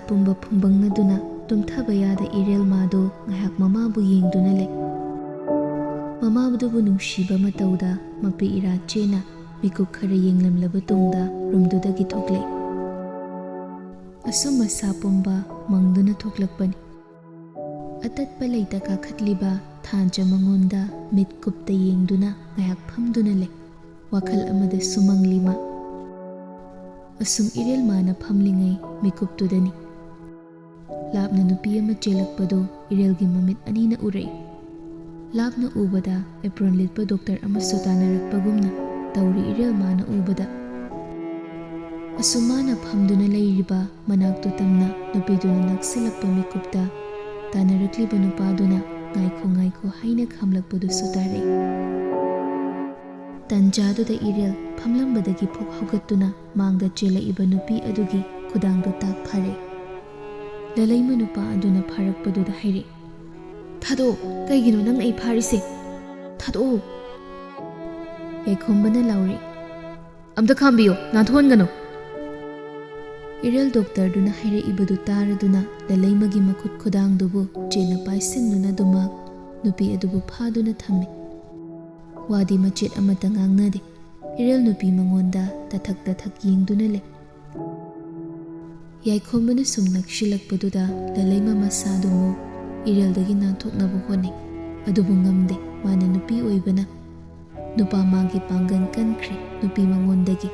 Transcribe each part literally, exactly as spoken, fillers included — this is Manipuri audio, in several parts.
ꯄꯨꯝꯕ ꯐꯨꯝꯕꯪꯅꯗꯨꯅ ꯇꯨꯝꯊꯕ ꯌꯥꯗ ꯏꯔꯦꯜ ꯃꯥꯗꯨ ꯉꯥꯏꯍꯥꯛ ꯃꯃꯥꯕꯨ ꯌꯦꯡꯗꯨꯅ ꯂꯩ꯫ ꯃꯃꯥꯗꯨꯕꯨ ꯅꯨꯡꯁꯤꯕ ꯃꯇꯧꯗ ꯃꯄꯤ ꯏꯔꯥ ꯆꯦꯅ ꯃꯤꯀꯨꯞ ꯈꯔ ꯌꯦꯡꯂꯝꯂꯕ ꯇꯨꯡꯗ ꯔꯨꯝꯗꯨꯗꯒꯤ ꯊꯣꯛꯂꯛꯏ꯫ ꯑꯁꯨꯝ ꯑꯁꯥ ꯄꯨꯝꯕ ꯃꯪꯗꯨꯅ ꯊꯣꯛꯂꯛꯄꯅꯤ꯫ ꯑꯇꯠꯄ ꯂꯩꯇ ꯀꯥꯈꯠꯂꯤꯕ ꯊꯥꯟꯖ ꯃꯉꯣꯟꯗ ꯃꯤꯠ ꯀꯨꯞꯇ ꯌꯦꯡꯗꯨꯅ ꯉꯥꯏꯍꯥꯛ ꯐꯝꯗꯨꯅ ꯂꯩ꯫ ꯋꯥꯈꯜ ꯑꯃꯗ ꯁꯨꯃꯪꯂꯤ ꯃꯥ꯫ ꯑꯁꯨꯝ ꯏꯔꯦꯜ ꯃꯥꯅ ꯐꯝꯂꯤꯉꯩ ꯃꯤꯀꯨꯞꯇꯨꯗꯅꯤ ꯂꯥꯞꯅ ꯅꯨꯄꯤ ꯑꯃ ꯆꯦꯜꯂꯛꯄꯗꯨ ꯏꯔꯦꯜꯒꯤ ꯃꯃꯤꯠ ꯑꯅꯤꯅ ꯎꯔꯛꯏ꯫ ꯂꯥꯞꯅ ꯎꯕꯗ ꯑꯦꯄ꯭ꯔꯣꯟ ꯂꯤꯠꯄ ꯗꯣꯛꯇꯔ ꯑꯃꯁꯨ ꯇꯥꯟꯅꯔꯛꯄꯒꯨꯝꯅ ꯇꯧꯔꯤ ꯏꯔꯦꯜ ꯃꯥꯅ ꯎꯕꯗ꯫ ꯑꯁꯨꯝ ꯃꯥꯅ ꯐꯝꯗꯨꯅ ꯂꯩꯔꯤꯕ ꯃꯅꯥꯛꯇꯨ ꯇꯝꯅ ꯅꯨꯄꯤꯗꯨꯅ ꯅꯛꯁꯤꯜꯂꯛꯄ ꯃꯤꯀꯨꯞꯇ ꯇꯥꯟꯅꯔꯛꯂꯤꯕ ꯅꯨꯄꯥꯗꯨꯅ "ꯉꯥꯏꯈꯣ, ꯉꯥꯏꯈꯣ" ꯍꯥꯏꯅ ꯈꯥꯝꯂꯛꯄꯗꯨꯁꯨ ꯇꯥꯔꯛꯏ꯫ ꯇꯟꯖꯥꯗꯨꯗ ꯏꯔꯦꯜ ꯐꯝꯂꯝꯕꯗꯒꯤ ꯐꯨꯛ ꯍꯧꯒꯠꯇꯨꯅ ꯃꯥꯡꯗ ꯆꯦꯜꯂꯛꯏꯕ ꯅꯨꯄꯤ ꯑꯗꯨꯒꯤ ꯈꯨꯗꯥꯡꯗꯨ ꯇꯥꯛ ꯐꯥꯔꯛꯏ꯫ ꯂꯂꯩꯃ ꯅꯨꯄꯥ ꯑꯗꯨꯅ ꯐꯥꯔꯛꯄꯗꯨꯗ ꯍꯥꯏꯔꯛꯏ, "ꯊꯥꯗꯣꯛꯑꯣ! ꯀꯩꯒꯤꯅꯣ ꯅꯪ ꯑꯩ ꯐꯥꯔꯤꯁꯦ? ꯊꯥꯗꯣꯛꯑꯣ!" ꯌꯥꯏꯈꯣꯝꯕꯅ ꯂꯥꯎꯔꯛꯏ, "ꯑꯝꯇ ꯈꯥꯝꯕꯤꯌꯣ, ꯅꯥꯟꯊꯣꯛꯍꯟꯒꯅꯨ!" ꯏꯔꯦꯜ ꯗꯣꯛꯇꯔꯗꯨꯅ ꯍꯥꯏꯔꯛꯏꯕꯗꯨ ꯇꯥꯔꯗꯨꯅ ꯂꯂꯩꯃꯒꯤ ꯃꯈꯨꯠ ꯈꯨꯗꯥꯡꯗꯨꯕꯨ ꯆꯦꯅ ꯄꯥꯏꯁꯤꯟꯗꯨꯅ ꯑꯗꯨꯃꯛ ꯅꯨꯄꯤ ꯑꯗꯨꯕꯨ ꯐꯥꯗꯨꯅ ꯊꯝꯃꯤ꯫ ꯋꯥꯗꯤ ꯃꯆꯦꯠ ꯑꯃꯠꯇ ꯉꯥꯡꯅꯗꯦ꯫ ꯏꯔꯦꯜ ꯅꯨꯄꯤ ꯃꯉꯣꯟꯗ ꯇꯊꯛ ꯇꯊꯛ ꯌꯦꯡꯗꯨꯅ ꯂꯩ꯫ ꯌꯥꯏꯈꯣꯝꯕꯅ ꯁꯨꯝ ꯅꯛꯁꯤꯜꯂꯛꯄꯗꯨꯗ ꯂꯂꯩꯃ ꯃꯁꯥꯗꯨꯃꯨꯛ ꯏꯔꯦꯜꯗꯒꯤ ꯅꯥꯟꯊꯣꯛꯅꯕ ꯍꯣꯠꯅꯩ꯫ ꯑꯗꯨꯕꯨ ꯉꯝꯗꯦ, ꯃꯥꯅ ꯅꯨꯄꯤ ꯑꯣꯏꯕꯅ꯫ ꯅꯨꯄꯥ ꯃꯥꯒꯤ ꯄꯥꯡꯒꯜ ꯀꯟꯈ꯭ꯔꯦ ꯅꯨꯄꯤ ꯃꯉꯣꯟꯗꯒꯤ꯫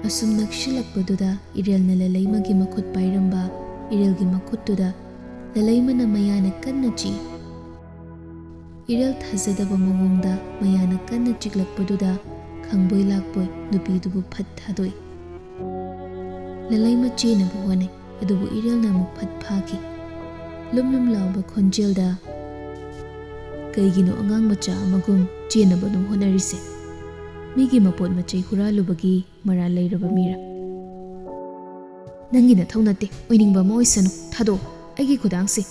ꯑꯁꯨꯝ ꯅꯛꯁꯤꯜꯂꯛꯄꯗꯨꯗ ꯏꯔꯦꯜꯅ ꯂꯂꯩꯃꯒꯤ ꯃꯈꯨꯠ ꯄꯥꯏꯔꯝꯕ ꯏꯔꯦꯜꯒꯤ ꯃꯈꯨꯠꯇꯨꯗ ꯂꯂꯩꯃꯅ ꯃꯌꯥꯅ ꯀꯟꯅ ꯆꯤꯛꯏ꯫ ꯏꯔꯦꯜ ꯊꯥꯖꯗꯕ ꯃꯑꯣꯡꯗ ꯃꯌꯥꯅ ꯀꯟꯅ ꯆꯤꯛꯂꯛꯄꯗꯨꯗ ꯈꯪꯕꯣꯏ ꯂꯥꯛꯄꯣꯏ ꯅꯨꯄꯤꯗꯨꯕꯨ ꯐꯠ ꯊꯥꯗꯣꯛꯏ꯫ ꯂꯂꯩꯃ ꯆꯦꯟꯅꯕ ꯍꯣꯠꯅꯩ, ꯑꯗꯨꯕꯨ ꯏꯔꯦꯜꯅ ꯑꯃꯨꯛ ꯐꯠ ꯐꯥꯈꯤ꯫ ꯂꯨꯝ ꯂꯨꯝ ꯂꯥꯎꯕ ꯈꯣꯟꯖꯦꯜꯗ, "ꯀꯩꯒꯤꯅꯣ ꯑꯉꯥꯡ ꯃꯆꯥ ꯑꯃꯒꯨꯝ ꯆꯦꯟꯅꯕ ꯑꯗꯨꯝ ꯍꯣꯠꯅꯔꯤꯁꯦ? ꯃꯤꯒꯤ ꯃꯄꯣꯠ ꯃꯆꯩ ꯍꯨꯔꯥꯜꯂꯨꯕꯒꯤ ꯃꯔꯥꯜ ꯂꯩꯔꯕ ꯃꯤꯔꯥ? ꯅꯪꯒꯤ ꯅꯊꯧ ꯅꯠꯇꯦ, ꯑꯣꯏꯅꯤꯡꯕ ꯑꯃ ꯑꯣꯏꯁꯅꯨ꯫ ꯊꯥꯗꯣꯛꯑꯣ ꯑꯩꯒꯤ ꯈꯨꯗꯥꯡꯁꯦ꯫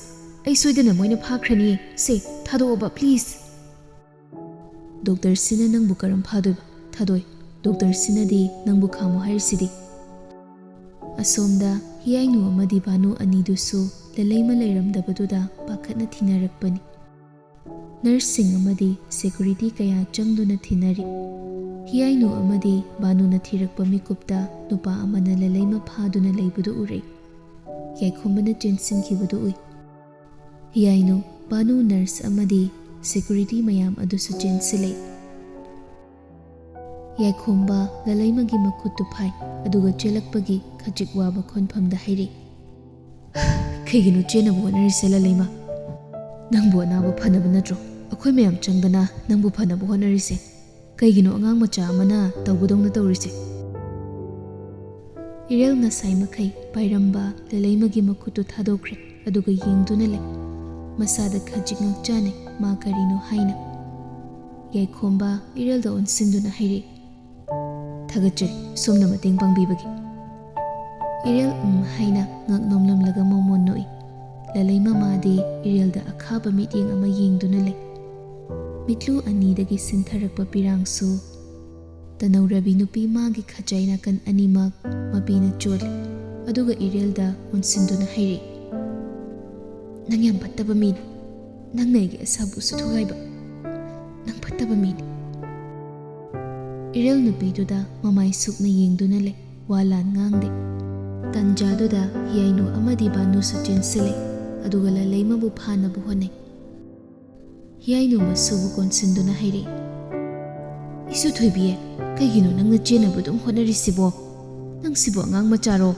ꯑꯩ ꯁꯣꯏꯗꯅ ꯃꯣꯏꯅ ꯐꯥꯈ꯭ꯔꯅꯤꯌꯦ꯫ ꯁꯦ, ꯊꯥꯗꯣꯛꯑꯣꯕ, please!" "ꯗꯣꯛꯇꯔꯁꯤꯅ ꯅꯪꯕꯨ ꯀꯔꯝ ꯐꯥꯗꯣꯏꯕ? ꯊꯥꯗꯣꯏ, ꯗꯣꯛꯇꯔꯁꯤꯅꯗꯤ ꯅꯪꯕꯨ ꯈꯥꯝꯃꯣ ꯍꯥꯏꯔꯤꯁꯤꯗꯤ?" ꯑꯁꯣꯝꯗ ꯍꯤꯌꯥꯏꯅꯨ ꯑꯃꯗꯤ ꯕꯥꯅꯨ ꯑꯅꯤꯗꯨꯁꯨ ꯂꯂꯩꯃ ꯂꯩꯔꯝꯗꯕꯗꯨꯗ ꯄꯥꯈꯠꯅ ꯊꯤꯅꯔꯛꯄꯅꯤ꯫ ꯅꯔꯁꯁꯤꯡ ꯑꯃꯗꯤ ꯁꯦꯀꯨꯔꯤꯇꯤ ꯀꯌꯥ ꯆꯪꯗꯨꯅ ꯊꯤꯅꯔꯤ꯫ ꯍꯤꯌꯥꯏꯅꯨ ꯑꯃꯗꯤ ꯕꯥꯅꯨꯅ ꯊꯤꯔꯛꯄ ꯃꯤꯀꯨꯞꯇ ꯅꯨꯄꯥ ꯑꯃꯅ ꯂꯂꯩꯃ ꯐꯥꯗꯨꯅ ꯂꯩꯕꯗꯨ ꯎꯔꯦ꯫ ꯌꯥꯏꯈꯣꯝꯕꯅ ꯆꯦꯟꯁꯤꯟꯈꯤꯕꯗꯨ ꯎꯏ꯫ ꯍꯤꯌꯥꯏꯅꯨ, ꯕꯥꯅꯨ, ꯅꯔꯁ ꯑꯃꯗꯤ ꯁꯦꯀꯨꯔꯤꯇꯤ ꯃꯌꯥꯝ ꯑꯗꯨꯁꯨ ꯆꯦꯟꯁꯤꯜꯂꯦ꯫ ꯌꯥꯏꯈꯣꯝꯕ ꯂꯂꯩꯃꯒꯤ ꯃꯈꯨꯠꯇꯨ ꯐꯥꯏ, ꯑꯗꯨꯒ ꯆꯦꯜꯂꯛꯄꯒꯤ ꯈꯖꯤꯛ ꯋꯥꯕ ꯈꯣꯟꯐꯝꯗ ꯍꯥꯏꯔꯛꯏ, "ꯀꯩꯒꯤꯅꯣ ꯆꯦꯟꯅꯕ ꯍꯣꯠꯅꯔꯤꯁꯦ, ꯂꯂꯩꯃ? ꯅꯪꯕꯨ ꯑꯅꯥꯕ ꯐꯅꯕ ꯅꯠꯇ꯭ꯔꯣ ꯑꯩꯈꯣꯏ ꯃꯌꯥꯝ ꯆꯪꯗꯅ ꯅꯪꯕꯨ ꯐꯅꯕ ꯍꯣꯠꯅꯔꯤꯁꯦ? ꯀꯩꯒꯤꯅꯣ ꯑꯉꯥꯡ ꯃꯆꯥ ꯑꯃꯅ ꯇꯧꯕꯗꯧꯅ ꯇꯧꯔꯤꯁꯦ?" ꯏꯔꯦꯜ ꯉꯁꯥꯏ ꯃꯈꯩ ꯄꯥꯏꯔꯝꯕ ꯂꯂꯩꯃꯒꯤ ꯃꯈꯨꯠꯇꯨ ꯊꯥꯗꯣꯛꯈ꯭ꯔꯦ, ꯑꯗꯨꯒ ꯌꯦꯡꯗꯨꯅ ꯂꯩ꯫ ꯃꯁꯥꯗ ꯈꯖꯤꯛ ꯉꯛꯆꯥꯅꯩ, ꯃꯥ ꯀꯔꯤꯅꯣ ꯍꯥꯏꯅ꯫ ꯌꯥꯏꯈꯣꯝꯕ ꯏꯔꯦꯜꯗ ꯑꯣꯟꯁꯤꯟꯗꯨꯅ ꯍꯥꯏꯔꯛꯏ, "ꯊꯥꯒꯠꯆꯔꯤ, ꯁꯣꯝꯅ ꯃꯇꯦꯡ ꯄꯥꯡꯕꯤꯕꯒꯤ꯫" ꯏꯔꯦꯜ "ꯎꯝ" ꯍꯥꯏꯅ ꯉꯛ ꯅꯣꯝꯂꯝꯂꯒ ꯃꯣꯃꯣꯟ ꯅꯣꯛꯏ꯫ ꯂꯂꯩꯃ ꯃꯥꯗꯤ ꯏꯔꯦꯜꯗ ꯑꯈꯥꯕ ꯃꯤꯠꯌꯦꯡ ꯑꯃ ꯌꯦꯡꯗꯨꯅ ꯂꯩ꯫ ꯃꯤꯠꯂꯨ ꯑꯅꯤꯗꯒꯤ ꯁꯤꯟꯊꯔꯛꯄ ꯄꯤꯔꯥꯡꯁꯨ ꯇꯅꯧꯔꯕꯤ ꯅꯨꯄꯤ ꯃꯥꯒꯤ ꯈꯖꯥꯏ ꯅꯥꯀꯟ ꯑꯅꯤꯃꯛ ꯃꯄꯤꯅ ꯆꯣꯠꯂꯤ꯫ ꯑꯗꯨꯒ ꯏꯔꯦꯜꯗ ꯑꯣꯟꯁꯤꯟꯗꯨꯅ ꯍꯥꯏꯔꯛꯏ, "ꯅꯪ ꯌꯥꯝ ꯐꯠꯇꯕ ꯃꯤꯅꯤ꯫ ꯅꯪꯅ ꯑꯩꯒꯤ ꯑꯁꯥꯕꯨꯁꯨ ꯊꯨꯒꯥꯏꯕ꯫ ꯅꯪ ꯐꯠꯇꯕ ꯃꯤꯅꯤ꯫" ꯏꯔꯦꯜ ꯅꯨꯄꯤꯗꯨꯗ ꯃꯃꯥꯏ ꯁꯨꯛꯅ ꯌꯦꯡꯗꯨꯅ ꯂꯩ, ꯋꯥ ꯂꯥꯟ ꯉꯥꯡꯗꯦ꯫ ꯇꯟꯖꯥꯗꯨꯗ ꯍꯤꯌꯥꯏꯅꯨ ꯑꯃꯗꯤ ꯕꯥꯅꯨꯁꯨ ꯆꯦꯟꯁꯤꯜꯂꯦ, ꯑꯗꯨꯒ ꯂꯂꯩꯃꯕꯨ ꯐꯥꯅꯕ ꯍꯣꯠꯅꯩ꯫ ꯍꯤꯌꯥꯏꯅꯨ ꯃꯁꯨꯕꯨ ꯀꯣꯟꯁꯤꯟꯗꯨꯅ ꯍꯥꯏꯔꯛꯏ, "ꯏꯁꯨ ꯊꯣꯏꯕꯤ, ꯀꯩꯒꯤꯅꯣ ꯅꯪꯅ ꯆꯦꯟꯅꯕ ꯑꯗꯨꯝ ꯍꯣꯠꯅꯔꯤꯁꯤꯕꯣ? ꯅꯪꯁꯤꯕꯨ ꯑꯉꯥꯡ ꯃꯆꯥꯔꯣ?"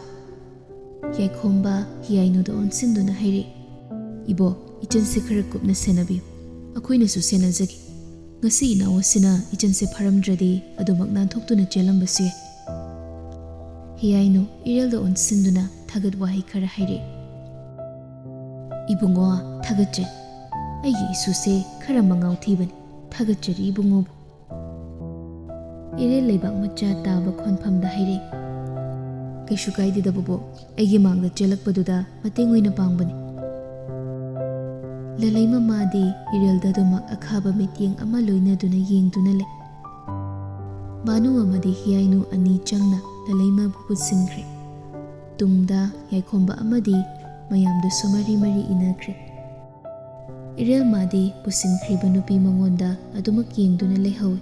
ꯌꯥꯏꯈꯣꯝꯕ ꯍꯤꯌꯥꯏꯅꯨꯗ ꯑꯣꯟꯁꯤꯟꯗꯨꯅ ꯍꯥꯏꯔꯛꯏ, "ꯏꯕꯣ, ꯏꯆꯟꯁꯦ ꯈꯔ ꯀꯨꯞꯅ ꯁꯦꯟꯅꯕꯤꯌꯨ꯫ ꯑꯩꯈꯣꯏꯅꯁꯨ ꯁꯦꯟꯅꯖꯒꯦ꯫ ꯉꯁꯤ ꯏꯅꯥꯎ ꯑꯁꯤꯅ ꯏꯆꯟꯁꯦ ꯐꯥꯔꯝꯗ꯭ꯔꯗꯤ ꯑꯗꯨꯃꯛ ꯅꯥꯟꯊꯣꯛꯇꯨꯅ ꯆꯦꯜꯂꯝꯕꯁꯨ ꯌꯥꯏ꯫" ꯍꯤꯌꯥꯏꯅꯨ ꯏꯔꯦꯜꯗ ꯑꯣꯟꯁꯤꯟꯗꯨꯅ ꯊꯥꯒꯠ ꯋꯥꯍꯩ ꯈꯔ ꯍꯥꯏꯔꯛꯏ, "ꯏꯕꯨꯡꯉꯣ, ꯊꯥꯒꯠꯆꯔꯤ꯫ ꯑꯩꯒꯤ ꯏꯁꯨꯁꯦ ꯈꯔ ꯃꯉꯥꯎ ꯊꯤꯕꯅꯤ꯫ ꯊꯥꯒꯠꯆꯔꯤ ꯏꯕꯨꯡꯉꯣꯕꯨ꯫" ꯏꯔꯦꯜ ꯂꯩꯕꯥꯛ ꯃꯆꯥ ꯇꯥꯕ ꯈꯣꯟꯐꯝꯗ ꯍꯥꯏꯔꯛꯏ, "ꯀꯩꯁꯨ ꯀꯥꯏꯗꯦꯗ ꯕꯣꯕꯣꯛ, ꯑꯩꯒꯤ ꯃꯥꯡꯗ ꯆꯦꯜꯂꯛꯄꯗꯨꯗ ꯃꯇꯦꯡ ꯑꯣꯏꯅ ꯄꯥꯡꯕꯅꯤ꯫" ꯂꯂꯩꯃ ꯃꯥꯗꯤ ꯏꯔꯦꯜꯗ ꯑꯗꯨꯃꯛ ꯑꯈꯥꯕ ꯃꯤꯠꯌꯦꯡ ꯑꯃ ꯂꯣꯏꯅꯗꯨꯅ ꯌꯦꯡꯗꯨꯅ ꯂꯩ꯫ ꯕꯥꯅꯨ ꯑꯃꯗꯤ ꯍꯤꯌꯥꯏꯅꯨ ꯑꯅꯤ ꯆꯪꯅ ꯂꯂꯩꯃꯕꯨ ꯄꯨꯟꯁꯤꯟꯈ꯭ꯔꯦ꯫ ꯇꯨꯡꯗ ꯌꯥꯏꯈꯣꯝꯕ ꯑꯃꯗꯤ ꯃꯌꯥꯝꯗꯨꯁꯨ ꯃꯔꯤ ꯃꯔꯤ ꯏꯟꯅꯈ꯭ꯔꯦ꯫ ꯏꯔꯦꯜꯃꯥꯗꯤ ꯄꯨꯁꯤꯟꯈ꯭ꯔꯤꯕ ꯅꯨꯄꯤ ꯃꯉꯣꯟꯗ ꯑꯗꯨꯃꯛ ꯌꯦꯡꯗꯨꯅ ꯂꯩꯍꯧꯏ꯫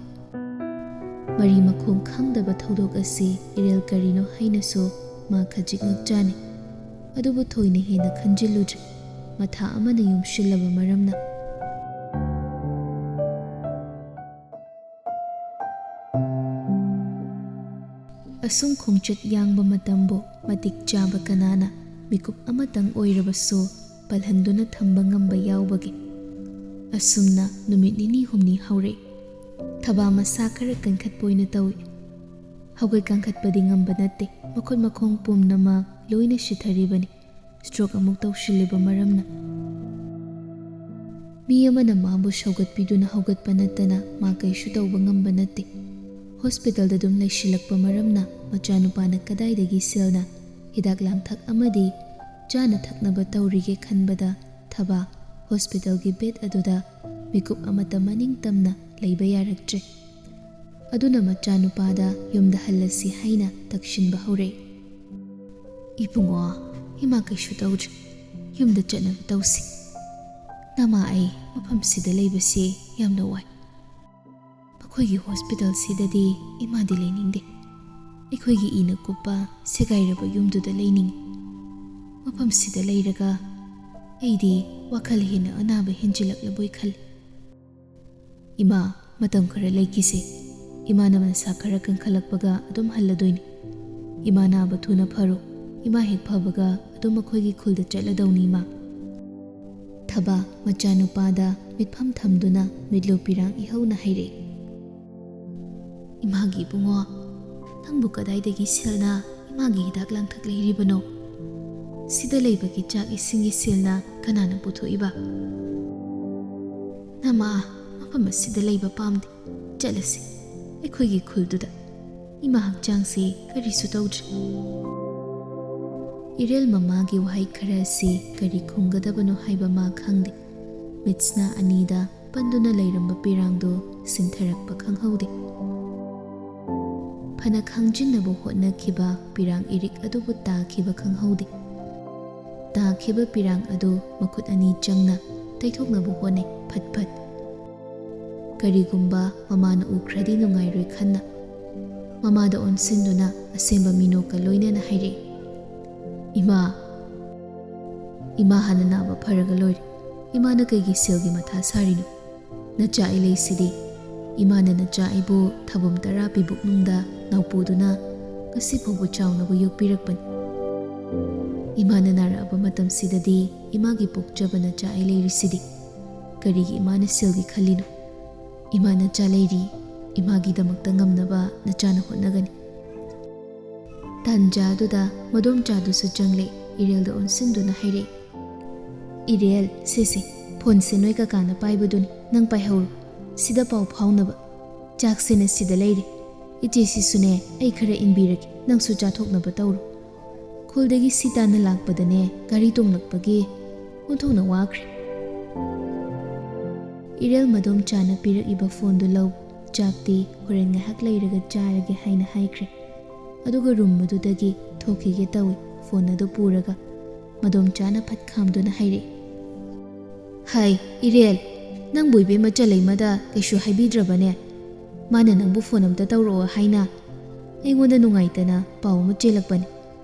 ꯃꯔꯤ ꯃꯈꯣꯡ ꯈꯪꯗꯕ ꯊꯧꯗꯣꯛ ꯑꯁꯤ ꯏꯔꯦꯜ ꯀꯔꯤꯅꯣ ꯍꯥꯏꯅꯁꯨ ꯃꯥ ꯈꯖꯤꯛ ꯉꯛꯆꯥꯅꯩ꯫ ꯑꯗꯨꯕꯨ ꯊꯣꯏꯅ ꯍꯦꯟꯅ ꯈꯟꯖꯤꯜꯂꯨꯗ꯭ꯔꯦ, ꯃꯊꯥ ꯑꯃꯅ ꯌꯨꯝꯁꯤꯜꯂꯕ ꯃꯔꯝꯅ꯫ ꯑꯁꯨꯝ ꯈꯣꯡꯆꯠ ꯌꯥꯡꯕ ꯃꯇꯝꯕꯨ ꯃꯇꯤꯛ ꯆꯥꯕ ꯀꯅꯥꯅ ꯃꯤꯀꯨꯞ ꯑꯃꯇꯪ ꯑꯣꯏꯔꯕꯁꯨ ꯄꯜꯍꯟꯗꯨꯅ ꯊꯝꯕ ꯉꯝꯕ ꯌꯥꯎꯕꯒꯦ? ꯑꯁꯨꯝꯅ ꯅꯨꯃꯤꯠ ꯅꯤꯅꯤ ꯍꯨꯝꯅꯤ ꯍꯧꯔꯦ꯫ ꯊꯕꯥ ꯃꯁꯥ ꯈꯔ ꯀꯟꯈꯠꯄ ꯑꯣꯏꯅ ꯇꯧꯏ꯫ ꯍꯧꯒꯠ ꯀꯥꯡꯈꯠꯄꯗꯤ ꯉꯝꯕ ꯅꯠꯇꯦ, ꯃꯈꯨꯠ ꯃꯈꯣꯡ ꯄꯨꯝꯅꯃꯛ ꯂꯣꯏꯅ ꯁꯤꯊꯔꯤꯕꯅꯤ꯫ ꯁ꯭ꯇ꯭ꯔꯣꯛ ꯑꯃꯨꯛ ꯇꯧꯁꯤꯜꯂꯤꯕ ꯃꯔꯝꯅ꯫ ꯃꯤ ꯑꯃꯅ ꯃꯥꯕꯨ ꯁꯧꯒꯠꯄꯤꯗꯨꯅ ꯍꯧꯒꯠꯄ ꯅꯠꯇꯅ ꯃꯥ ꯀꯩꯁꯨ ꯇꯧꯕ ꯉꯝꯕ ꯅꯠꯇꯦ꯫ ꯍꯣꯁꯄꯤꯇꯥꯜꯗ ꯑꯗꯨꯝ ꯂꯩꯁꯤꯜꯂꯛꯄ ꯃꯔꯝꯅ ꯃꯆꯥꯅꯨꯄꯥꯅ ꯀꯗꯥꯏꯗꯒꯤ ꯁꯦꯜꯅ ꯍꯤꯗꯥꯛ ꯂꯥꯡꯊꯛ ꯑꯃꯗꯤ ꯆꯥꯅ ꯊꯛꯅꯕ ꯇꯧꯔꯤꯒꯦ ꯈꯟꯕꯗ ꯊꯕꯥ ꯍꯣꯁꯄꯤꯇꯥꯜꯒꯤ ꯕꯦꯗ ꯑꯗꯨꯗ ꯃꯤꯀꯨꯞ ꯑꯃꯠꯇ ꯃꯅꯤꯡ ꯇꯝꯅ ꯂꯩꯕ ꯌꯥꯔꯛꯇ꯭ꯔꯦ꯫ ꯑꯗꯨꯅ ꯃꯆꯥꯅꯨꯄꯥꯗ ꯌꯨꯝꯗ ꯍꯜꯂꯁꯤ ꯍꯥꯏꯅ ꯇꯛꯁꯤꯟꯕ ꯍꯧꯔꯛꯏ꯫ "ꯏꯕꯨꯡꯉꯣ, ꯏꯃꯥ ꯀꯩꯁꯨ ꯇꯧꯗ꯭ꯔꯤ꯫ ꯌꯨꯝꯗ ꯆꯠꯅꯕ ꯇꯧꯁꯤ꯫ ꯅꯃꯥ ꯑꯩ ꯃꯐꯝꯁꯤꯗ ꯂꯩꯕꯁꯦ ꯌꯥꯝꯅ ꯋꯥꯏ꯫ ꯃꯈꯣꯏꯒꯤ ꯍꯣꯁꯄꯤꯇꯥꯜꯁꯤꯗꯗꯤ ꯏꯃꯥꯗꯤ ꯂꯩꯅꯤꯡꯗꯦ꯫ ꯑꯩꯈꯣꯏꯒꯤ ꯏꯅ ꯀꯨꯞꯄ ꯁꯦꯒꯥꯏꯔꯕ ꯌꯨꯝꯗꯨꯗ ꯂꯩꯅꯤꯡꯏ꯫ ꯃꯐꯝꯁꯤꯗ ꯂꯩꯔꯒ ꯑꯩꯗꯤ ꯋꯥꯈꯜ ꯍꯦꯟꯅ ꯑꯅꯥꯕ ꯍꯦꯟꯖꯤꯜꯂꯛꯂꯕꯣꯏ ꯈꯜꯂꯤ꯫ ꯏꯃꯥ, ꯃꯇꯝ ꯈꯔ ꯂꯩꯈꯤꯁꯦ꯫ ꯏꯃꯥꯅ ꯃꯁꯥ ꯈꯔ ꯀꯟꯈꯠꯂꯛꯄꯒ ꯑꯗꯨꯝ ꯍꯜꯂꯗꯣꯏꯅꯤ꯫ ꯏꯃꯥ ꯅꯥꯕ ꯊꯨꯅ ꯐꯔꯣ꯫ ꯏꯃꯥ ꯍꯦꯛ ꯐꯕꯒ ꯑꯗꯨꯝ ꯑꯩꯈꯣꯏꯒꯤ ꯈꯨꯜꯗ ꯆꯠꯂꯗꯧꯅꯤ, ꯏꯃꯥ꯫" ꯊꯕꯥ ꯃꯆꯥꯅꯨꯄꯥꯗ ꯃꯤꯠꯐꯝ ꯊꯝꯗꯨꯅ ꯃꯤꯠꯂꯨ ꯄꯤꯔꯥꯡ ꯏꯍꯧꯅ ꯍꯥꯏꯔꯛꯏ꯫ "ꯏꯃꯥꯒꯤ ꯏꯕꯨꯡꯉꯣ, ꯅꯪꯕꯨ ꯀꯗꯥꯏꯗꯒꯤ ꯁꯦꯜꯅ ꯏꯃꯥꯒꯤ ꯍꯤꯗꯥꯛ ꯂꯥꯡꯊꯛ ꯂꯩꯔꯤꯕꯅꯣ? ꯁꯤꯗ ꯂꯩꯕꯒꯤ ꯆꯥꯛ ꯏꯁꯤꯡꯒꯤ ꯁꯦꯜꯅ ꯀꯅꯥꯅ ꯄꯨꯊꯣꯛꯏꯕ? ꯅꯃꯥ ꯃꯐꯝ ꯑꯁꯤꯗ ꯂꯩꯕ ꯄꯥꯝꯗꯦ꯫ ꯆꯠꯂꯁꯤ, ꯑꯩꯈꯣꯏꯒꯤ ꯈꯨꯜꯗꯨꯗ꯫ ꯏꯃꯥ ꯍꯛꯆꯥꯡꯁꯤ ꯀꯔꯤꯁꯨ ꯇꯧꯗ꯭ꯔꯤ꯫" ꯏꯔꯦꯜ ꯃꯃꯥꯒꯤ ꯋꯥꯍꯩ ꯈꯔ ꯑꯁꯤ ꯀꯔꯤ ꯈꯨꯝꯒꯗꯕꯅꯣ ꯍꯥꯏꯕ ꯃꯥ ꯈꯪꯗꯦ꯫ ꯃꯤꯠꯁꯅꯥ ꯑꯅꯤꯗ ꯄꯟꯗꯨꯅ ꯂꯩꯔꯝꯕ ꯄꯤꯔꯥꯡꯗꯨ ꯁꯤꯟꯊꯔꯛꯄ ꯈꯪꯍꯧꯗꯦ꯫ ꯃꯥꯅ ꯈꯪꯖꯤꯟꯅꯕ ꯍꯣꯠꯅꯈꯤꯕ ꯄꯤꯔꯥꯡ ꯏꯔꯤꯛ ꯑꯗꯨꯕꯨ ꯇꯥꯈꯤꯕ ꯈꯪꯍꯧꯗꯦ꯫ ꯇꯥꯈꯤꯕ ꯄꯤꯔꯥꯡ ꯑꯗꯨ ꯃꯈꯨꯠ ꯑꯅꯤ ꯆꯪꯅ ꯇꯩꯊꯣꯛꯅꯕ ꯍꯣꯠꯅꯩ, ꯐꯠ ꯐꯠ꯫ ꯀꯔꯤꯒꯨꯝꯕ ꯃꯃꯥꯅ ꯎꯈ꯭ꯔꯗꯤ ꯅꯨꯡꯉꯥꯏꯔꯣꯏ ꯈꯟꯅ ꯃꯃꯥꯗ ꯑꯣꯟꯁꯤꯟꯗꯨꯅ ꯑꯁꯦꯡꯕ ꯃꯤꯅꯣꯛꯀ ꯂꯣꯏꯅꯅ ꯍꯥꯏꯔꯛꯏ, "ꯏꯃꯥ, ꯏꯃꯥ ꯍꯥꯟꯅ ꯅꯥꯕ ꯐꯔꯒ ꯂꯣꯏꯔꯦ꯫ ꯏꯃꯥꯅ ꯀꯩꯒꯤ ꯁꯦꯜꯒꯤ ꯃꯊꯥ ꯁꯥꯔꯤꯅꯣ? ꯅꯆꯥ ꯑꯩ ꯂꯩꯁꯤꯗꯤ꯫ ꯏꯃꯥꯅ ꯅꯆꯥ ꯑꯩꯕꯨ ꯊꯥꯕꯨꯝ ꯇꯔꯥ ꯄꯤ ꯕꯨꯛꯅꯨꯡꯗ ꯅꯥꯎꯄꯨꯗꯨꯅ ꯉꯁꯤ ꯐꯥꯎꯕ ꯆꯥꯎꯅꯕ ꯌꯣꯛꯄꯤꯔꯛꯄꯅꯤ꯫ ꯏꯃꯥꯅ ꯅꯥꯔꯛꯑꯕ ꯃꯇꯝꯁꯤꯗꯗꯤ ꯏꯃꯥꯒꯤ ꯄꯣꯛꯆꯕ ꯅꯆꯥ ꯑꯩ ꯂꯩꯔꯤꯁꯤꯗꯤ꯫ ꯀꯔꯤꯒꯤ ꯏꯃꯥꯅ ꯁꯦꯜꯒꯤ ꯈꯜꯂꯤꯅꯣ? ꯏꯃꯥ ꯅꯆꯥ ꯂꯩꯔꯤ꯫ ꯏꯃꯥꯒꯤꯗꯃꯛꯇ ꯉꯝꯅꯕ ꯅꯆꯥꯅ ꯍꯣꯠꯅꯒꯅꯤ꯫" ꯇꯥꯟꯖꯥꯗꯨꯗ ꯃꯗꯣꯝꯆꯥꯗꯨꯁꯨ ꯆꯪꯂꯦ, ꯏꯔꯦꯜꯗ ꯑꯣꯟꯁꯤꯟꯗꯨꯅ ꯍꯥꯏꯔꯛꯏ, "ꯏꯔꯦꯜ, ꯁꯦ ꯁꯦ, ꯐꯣꯟꯁꯦ ꯅꯣꯏ ꯀꯀꯥꯅ ꯄꯥꯏꯕꯗꯨꯅꯤ, ꯅꯪ ꯄꯥꯏꯍꯧꯔꯣ꯫ ꯁꯤꯗ ꯄꯥꯎ ꯐꯥꯎꯅꯕ꯫ ꯆꯥꯛꯁꯦꯅ ꯁꯤꯗ ꯂꯩꯔꯦ꯫ ꯏꯆꯦꯁꯤꯁꯨꯅꯦ ꯑꯩ ꯈꯔ ꯏꯟꯕꯤꯔꯒꯦ, ꯅꯪꯁꯨ ꯆꯥꯊꯣꯛꯅꯕ ꯇꯧꯔꯣ꯫ ꯈꯨꯜꯗꯒꯤ ꯁꯤ ꯇꯥꯟꯅ ꯂꯥꯛꯄꯗꯅꯦ ꯒꯥꯔꯤ ꯇꯣꯡꯂꯛꯄꯒꯤ ꯑꯣꯟꯊꯣꯛꯅ ꯋꯥꯈ꯭ꯔꯦ꯫" ꯏꯔꯦꯜ ꯃꯗꯣꯝꯆꯥꯅ ꯄꯤꯔꯛꯏꯕ ꯐꯣꯟꯗꯨ ꯂꯧ, "ꯆꯥꯛꯇꯤ ꯍꯣꯔꯦꯟ ꯉꯥꯏꯍꯥꯛ ꯂꯩꯔꯒ ꯆꯥꯔꯒꯦ" ꯍꯥꯏꯅ ꯍꯥꯏꯈ꯭ꯔꯦ꯫ ꯑꯗꯨꯒ ꯔꯨꯝ ꯑꯗꯨꯗꯒꯤ ꯊꯣꯛꯈꯤꯒꯦ ꯇꯧꯏ꯫ ꯐꯣꯟ ꯑꯗꯨ ꯄꯨꯔꯒ ꯃꯗꯣꯝꯆꯥꯅ ꯐꯠ ꯈꯥꯝꯗꯨꯅ ꯍꯥꯏꯔꯛꯏ, "ꯍꯥꯏ, ꯏꯔꯦꯜ, ꯅꯪꯕꯨ ꯏꯕꯦꯝꯃ ꯆꯂꯩꯃꯗ ꯀꯩꯁꯨ ꯍꯥꯏꯕꯤꯗ꯭ꯔꯕꯅꯦ? ꯃꯥꯅ ꯅꯪꯕꯨ ꯐꯣꯟ ꯑꯝꯇ ꯇꯧꯔꯛꯑꯣ ꯍꯥꯏꯅ ꯑꯩꯉꯣꯟꯗ ꯅꯨꯡꯉꯥꯏꯇꯅ ꯄꯥꯎ ꯑꯃ ꯆꯦꯜꯂꯛꯄꯅꯦ꯫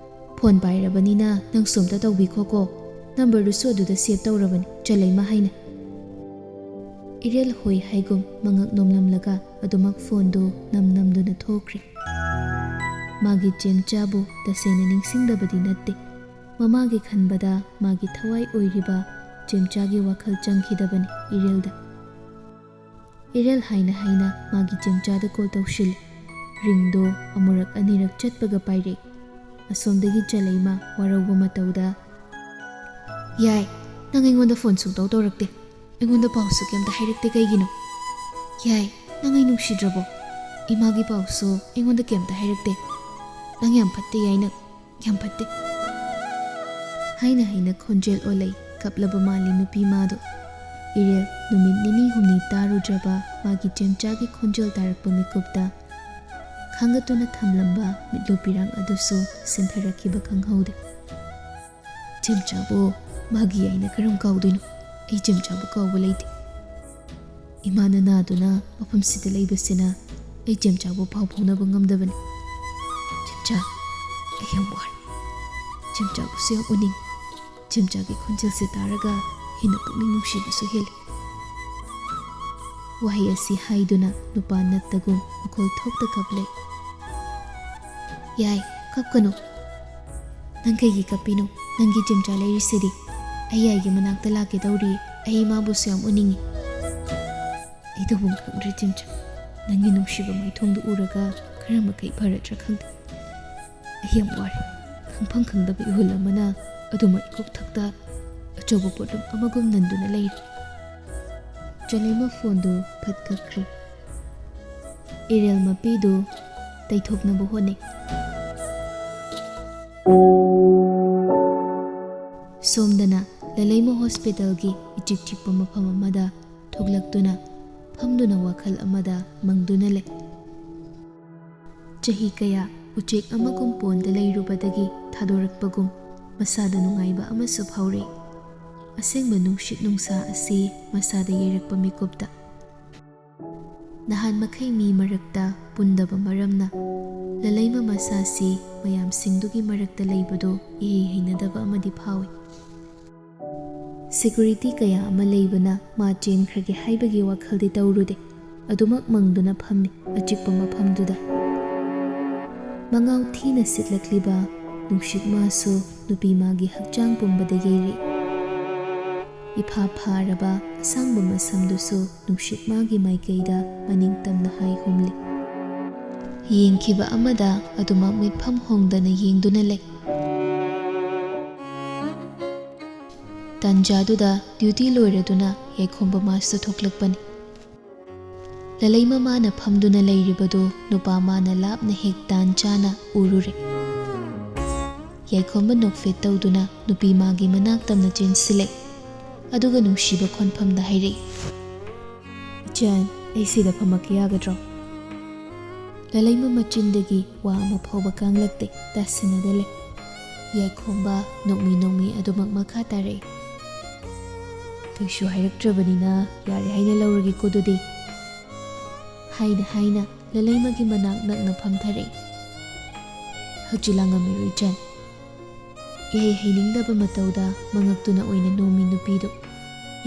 ꯐꯣꯟ ꯄꯥꯏꯔꯕꯅꯤꯅ ꯅꯪꯁꯨ ꯑꯝꯇ ꯇꯧꯕꯤꯈꯣꯀꯣ꯫ ꯅꯝꯕꯔꯗꯨꯁꯨ ꯑꯗꯨꯗ ꯁꯦꯚ ꯇꯧꯔꯕꯅꯤ, ꯆꯂꯩꯃ ꯍꯥꯏꯅ꯫" ꯏꯔꯦꯜ ꯍꯣꯏ ꯍꯥꯏꯒꯨꯝ ꯃꯉꯛ ꯅꯣꯝꯂꯝꯂꯒ ꯑꯗꯨꯃꯛ ꯐꯣꯟꯗꯨ ꯅꯝ ꯅꯝꯗꯨꯅ ꯊꯣꯛꯈ꯭ꯔꯦ꯫ ꯃꯥꯒꯤ ꯆꯦꯝꯆꯥꯕꯨ ꯇꯁꯦꯡꯅ ꯅꯤꯡꯁꯤꯡꯗꯕꯗꯤ ꯅꯠꯇꯦ꯫ ꯃꯃꯥꯒꯤ ꯈꯟꯕꯗ ꯃꯥꯒꯤ ꯊꯋꯥꯏ ꯑꯣꯏꯔꯤꯕ ꯆꯦꯝꯆꯥꯒꯤ ꯋꯥꯈꯜ ꯆꯪꯈꯤꯗꯕꯅꯤ ꯏꯔꯦꯜꯗ꯫ ꯏꯔꯦꯜ ꯍꯥꯏꯅ ꯍꯥꯏꯅ ꯃꯥꯒꯤ ꯆꯦꯝꯆꯥꯗ ꯀꯣꯜ ꯇꯧꯁꯤꯜꯂꯤ꯫ ꯔꯤꯡꯗꯣ ꯑꯃꯨꯔꯛ ꯑꯅꯤꯔꯛ ꯆꯠꯄꯒ ꯄꯥꯏꯔꯛꯏ꯫ ꯑꯁꯣꯝꯗꯒꯤ ꯆꯂꯩꯃ ꯋꯥꯔꯧꯕ ꯃꯇꯧꯗ, "ꯌꯥꯏ, ꯅꯪ ꯑꯩꯉꯣꯟꯗ ꯐꯣꯟ ꯁꯨꯡꯇꯧ ꯇꯧꯔꯛꯇꯦ꯫ ꯑꯩꯉꯣꯟꯗ ꯄꯥꯎꯁꯨ ꯀꯩꯝꯇ ꯍꯥꯏꯔꯛꯇꯦ ꯀꯩꯒꯤꯅꯣ? ꯌꯥꯏ, ꯅꯪ ꯑꯩ ꯅꯨꯡꯁꯤꯗ꯭ꯔꯕꯣ? ꯏꯃꯥꯒꯤ ꯄꯥꯎꯁꯨ ꯑꯩꯉꯣꯟꯗ ꯀꯩꯝꯇ ꯍꯥꯏꯔꯛꯇꯦ꯫ ꯅꯪ ꯌꯥꯝ ꯐꯠꯇꯦ ꯌꯥꯏ, ꯅꯪ ꯌꯥꯝ ꯐꯠꯇꯦ꯫" ꯍꯥꯏꯅ ꯍꯥꯏꯅ ꯈꯣꯟꯖꯦꯜ ꯑꯣꯜꯂꯛꯏ, ꯀꯞꯂꯕ ꯃꯥꯜꯂꯤ ꯅꯨꯄꯤ ꯃꯥꯗꯣ꯫ ꯏꯔꯦꯜ ꯅꯨꯃꯤꯠ ꯅꯤꯅꯤ ꯍꯨꯝꯅꯤ ꯇꯥꯔꯨꯗ꯭ꯔꯕ ꯃꯥꯒꯤ ꯆꯦꯝꯆꯥꯒꯤ ꯈꯣꯟꯖꯦꯜ ꯇꯥꯔꯛꯄ ꯃꯤꯀꯨꯞꯇ ꯈꯥꯡꯒꯠꯇꯨꯅ ꯊꯝꯂꯝꯕ ꯃꯤꯠꯂꯨ ꯄꯤꯔꯥꯡ ꯑꯗꯨꯁꯨ ꯁꯤꯟꯊꯔꯛꯈꯤꯕ ꯈꯪꯍꯧꯗꯦ꯫ ꯆꯦꯝꯆꯥꯕꯨ ꯃꯥꯒꯤ ꯌꯥꯏꯅ ꯀꯔꯝ ꯀꯥꯎꯗꯣꯏꯅꯣ? ꯑꯩ ꯆꯦꯝꯆꯥꯕꯨ ꯀꯥꯎꯕ ꯂꯩꯇꯦ꯫ ꯏꯃꯥꯅ ꯅꯥꯗꯨꯅ ꯃꯐꯝꯁꯤꯗ ꯂꯩꯕꯁꯤꯅ ꯑꯩ ꯆꯦꯝꯆꯥꯕꯨ ꯄꯥꯎ ꯐꯥꯎꯅꯕ ꯉꯝꯗꯕꯅꯤ꯫ ꯆꯦꯝꯆꯥ, ꯑꯩ ꯌꯥꯝ ꯋꯥꯔꯦ꯫ ꯆꯦꯝꯆꯥꯕꯨꯁꯨ ꯌꯥꯝ ꯎꯅꯤꯡꯉꯤ꯫ ꯆꯦꯝꯆꯥꯒꯤ ꯈꯣꯟꯖꯦꯜꯁꯦ ꯇꯥꯔꯒ ꯍꯦꯟꯅ ꯄꯨꯛꯅꯤꯡ ꯅꯨꯡꯁꯤꯕꯁꯨ ꯍꯦꯜꯂꯤ꯫ ꯋꯥꯍꯩ ꯑꯁꯤ ꯍꯥꯏꯗꯨꯅ ꯅꯨꯄꯥ ꯅꯠꯇꯒꯨꯝ ꯃꯈꯣꯜ ꯊꯣꯛꯇ ꯀꯞꯂꯦ꯫ "ꯌꯥꯏ, ꯀꯞꯀꯅꯨ꯫ ꯅꯪ ꯀꯩꯒꯤ ꯀꯞꯄꯤꯅꯣ? ꯅꯪꯒꯤ ꯆꯦꯝꯆꯥ ꯂꯩꯔꯤꯁꯤꯗꯤ꯫ ꯑꯩ ꯌꯥꯏꯒꯤ ꯃꯅꯥꯛꯇ ꯂꯥꯛꯀꯦ ꯇꯧꯔꯤ꯫ ꯑꯩ ꯃꯥꯕꯨꯁꯨ ꯌꯥꯝ ꯎꯅꯤꯡꯉꯤ꯫" "ꯑꯩ ꯇꯧꯐꯝ ꯈꯪꯗ꯭ꯔꯦ ꯆꯦꯝꯆꯥ꯫ ꯅꯪꯒꯤ ꯅꯨꯡꯁꯤꯕ ꯃꯥꯏꯊꯣꯡꯗꯨ ꯎꯔꯒ ꯈꯔ ꯃꯈꯩ ꯐꯔꯗ꯭ꯔꯥ ꯈꯪꯗꯦ꯫ ꯑꯩ ꯌꯥꯝ ꯋꯥꯔꯦ꯫" ꯈꯪꯐꯝ ꯈꯪꯗꯕ ꯏꯍꯨꯜ ꯑꯃꯅ ꯑꯗꯨꯃꯛ ꯏꯀꯣꯛꯊꯛꯇ ꯑꯆꯧꯕ ꯄꯣꯠꯂꯨꯝ ꯑꯃꯒꯨꯝ ꯅꯟꯗꯨꯅ ꯂꯩꯔꯤ꯫ ꯆꯂꯩꯃ ꯐꯣꯟꯗꯨ ꯐꯠ ꯀꯛꯈ꯭ꯔꯦ꯫ ꯏꯔꯦꯜ ꯃꯄꯤꯗꯨ ꯇꯩꯊꯣꯛꯅꯕ ꯍꯣꯠꯅꯩ꯫ ꯁꯣꯝꯗꯅ ꯂꯂꯩꯃ ꯍꯣꯁꯄꯤꯇꯥꯜꯒꯤ ꯏꯆꯤꯛ ꯆꯤꯛꯄ ꯃꯐꯝ ꯑꯃꯗ ꯊꯣꯛꯂꯛꯇꯨꯅ ꯐꯝꯗꯨꯅ ꯋꯥꯈꯜ ꯑꯃꯗ ꯃꯪꯗꯨꯅ ꯂꯩ꯫ ꯆꯍꯤ ꯀꯌꯥ ꯎꯆꯦꯛ ꯑꯃꯒꯨꯝ ꯄꯣꯟꯗ ꯂꯩꯔꯨꯕꯗꯒꯤ ꯊꯥꯗꯣꯔꯛꯄꯒꯨꯝ ꯃꯁꯥꯗ ꯅꯨꯡꯉꯥꯏꯕ ꯑꯃꯁꯨ ꯐꯥꯎꯔꯛꯏ꯫ ꯑꯁꯦꯡꯕ ꯅꯨꯡꯁꯤꯠ ꯅꯨꯡꯁꯥ ꯑꯁꯤ ꯃꯁꯥꯗ ꯌꯩꯔꯛꯄ ꯃꯤꯀꯨꯞꯇ꯫ ꯅꯍꯥꯟ ꯃꯈꯩ ꯃꯤ ꯃꯔꯛꯇ ꯄꯨꯟꯗꯕ ꯃꯔꯝꯅ ꯂꯂꯩꯃ ꯃꯁꯥꯁꯤ ꯃꯌꯥꯝꯁꯤꯡꯗꯨꯒꯤ ꯃꯔꯛꯇ ꯂꯩꯕꯗꯨ ꯏꯍꯩ ꯍꯩꯅꯗꯕ ꯑꯃꯗꯤ ꯐꯥꯎꯏ꯫ ꯁꯦꯀ꯭ꯌꯨꯔꯤꯇꯤ ꯀꯌꯥ ꯑꯃ ꯂꯩꯕꯅ ꯃꯥ ꯆꯦꯟꯈ꯭ꯔꯒꯦ ꯍꯥꯏꯕꯒꯤ ꯋꯥꯈꯜꯗꯤ ꯇꯧꯔꯨꯗꯦ꯫ ꯑꯗꯨꯃꯛ ꯃꯪꯗꯨꯅ ꯐꯝꯃꯤ ꯑꯆꯤꯛꯄ ꯃꯐꯝꯗꯨꯗ꯫ ꯃꯉꯥꯎ ꯊꯤꯅ ꯁꯤꯠꯂꯛꯂꯤꯕ ꯅꯨꯡꯁꯤꯠ ꯃꯥꯁꯨ ꯅꯨꯄꯤ ꯃꯥꯒꯤ ꯍꯛꯆꯥꯡ ꯄꯨꯝꯕꯗ ꯌꯩꯔꯤ꯫ ꯏꯐꯥ ꯐꯥꯔꯕ ꯑꯁꯥꯡꯕ ꯃꯁꯝꯗꯨꯁꯨ ꯅꯨꯡꯁꯤꯠ ꯃꯥꯒꯤ ꯃꯥꯏꯀꯩꯗ ꯃꯅꯤꯡ ꯇꯝꯅ ꯍꯥꯏ ꯍꯨꯝꯂꯤ꯫ ꯌꯦꯡꯈꯤꯕ ꯑꯃꯗ ꯑꯗꯨꯃꯛ ꯃꯤꯠꯐꯝ ꯍꯣꯡꯗꯅ ꯌꯦꯡꯗꯨꯅ ꯂꯩ꯫ ꯇꯥꯟꯖꯥꯗꯨꯗ ꯗ꯭ꯌꯨꯇꯤ ꯂꯣꯏꯔꯗꯨꯅ ꯌꯥꯏꯈꯣꯝꯕ ꯃꯥꯁꯇꯔ ꯊꯣꯛꯂꯛꯄꯅꯤ꯫ ꯂꯂꯩꯃ ꯃꯥꯅ ꯐꯝꯗꯨꯅ ꯂꯩꯔꯤꯕꯗꯨ ꯅꯨꯄꯥ ꯃꯥꯅ ꯂꯥꯞꯅ ꯍꯦꯛ ꯇꯥꯟ ꯆꯥꯅ ꯎꯔꯨꯔꯦ꯫ ꯌꯥꯏꯈꯣꯝꯕ ꯅꯣꯛꯐꯦꯠ ꯇꯧꯗꯨꯅ ꯅꯨꯄꯤ ꯃꯥꯒꯤ ꯃꯅꯥꯛ ꯇꯝꯅ ꯆꯦꯟꯁꯤꯜꯂꯦ꯫ ꯑꯗꯨꯒ ꯅꯨꯡꯁꯤꯕ ꯈꯣꯟꯐꯝꯗ ꯍꯥꯏꯔꯛꯏ, "ꯏꯆꯟ, ꯑꯩ ꯁꯤꯗ ꯐꯝꯃꯛꯀꯦ ꯌꯥꯒꯗ꯭ꯔꯣ?" ꯂꯂꯩꯃ ꯃꯆꯤꯟꯗꯒꯤ ꯋꯥ ꯑꯃ ꯐꯥꯎꯕ ꯀꯥꯡꯂꯛꯇꯦ, ꯇꯥꯁꯤꯟꯅꯗ ꯂꯩ꯫ ꯌꯥꯏꯈꯣꯝꯕ ꯅꯣꯛꯃꯤ ꯅꯣꯛꯃꯤ ꯑꯗꯨꯃꯛ ꯃꯈꯥ ꯇꯥꯔꯛꯏ꯫ "ꯀꯩꯁꯨ ꯍꯥꯏꯔꯛꯇ꯭ꯔꯕꯅꯤꯅ ꯌꯥꯔꯦ ꯍꯥꯏꯅ ꯂꯧꯔꯒꯦꯀꯣ ꯑꯗꯨꯗꯤ," ꯍꯥꯏꯅ ꯍꯥꯏꯅ ꯂꯂꯩꯃꯒꯤ ꯃꯅꯥꯛ ꯅꯛꯅ ꯐꯝꯊꯔꯛꯏ꯫ "ꯍꯧꯖꯤꯛ ꯂꯥꯡꯉꯝꯃꯤꯔꯣ ꯏꯆꯟ?" ꯏꯍꯩ ꯍꯩꯅꯤꯡꯗꯕ ꯃꯇꯧꯗ ꯃꯉꯛꯇꯨꯅ ꯑꯣꯏꯅ ꯅꯣꯝꯃꯤ ꯅꯨꯄꯤꯗꯨ꯫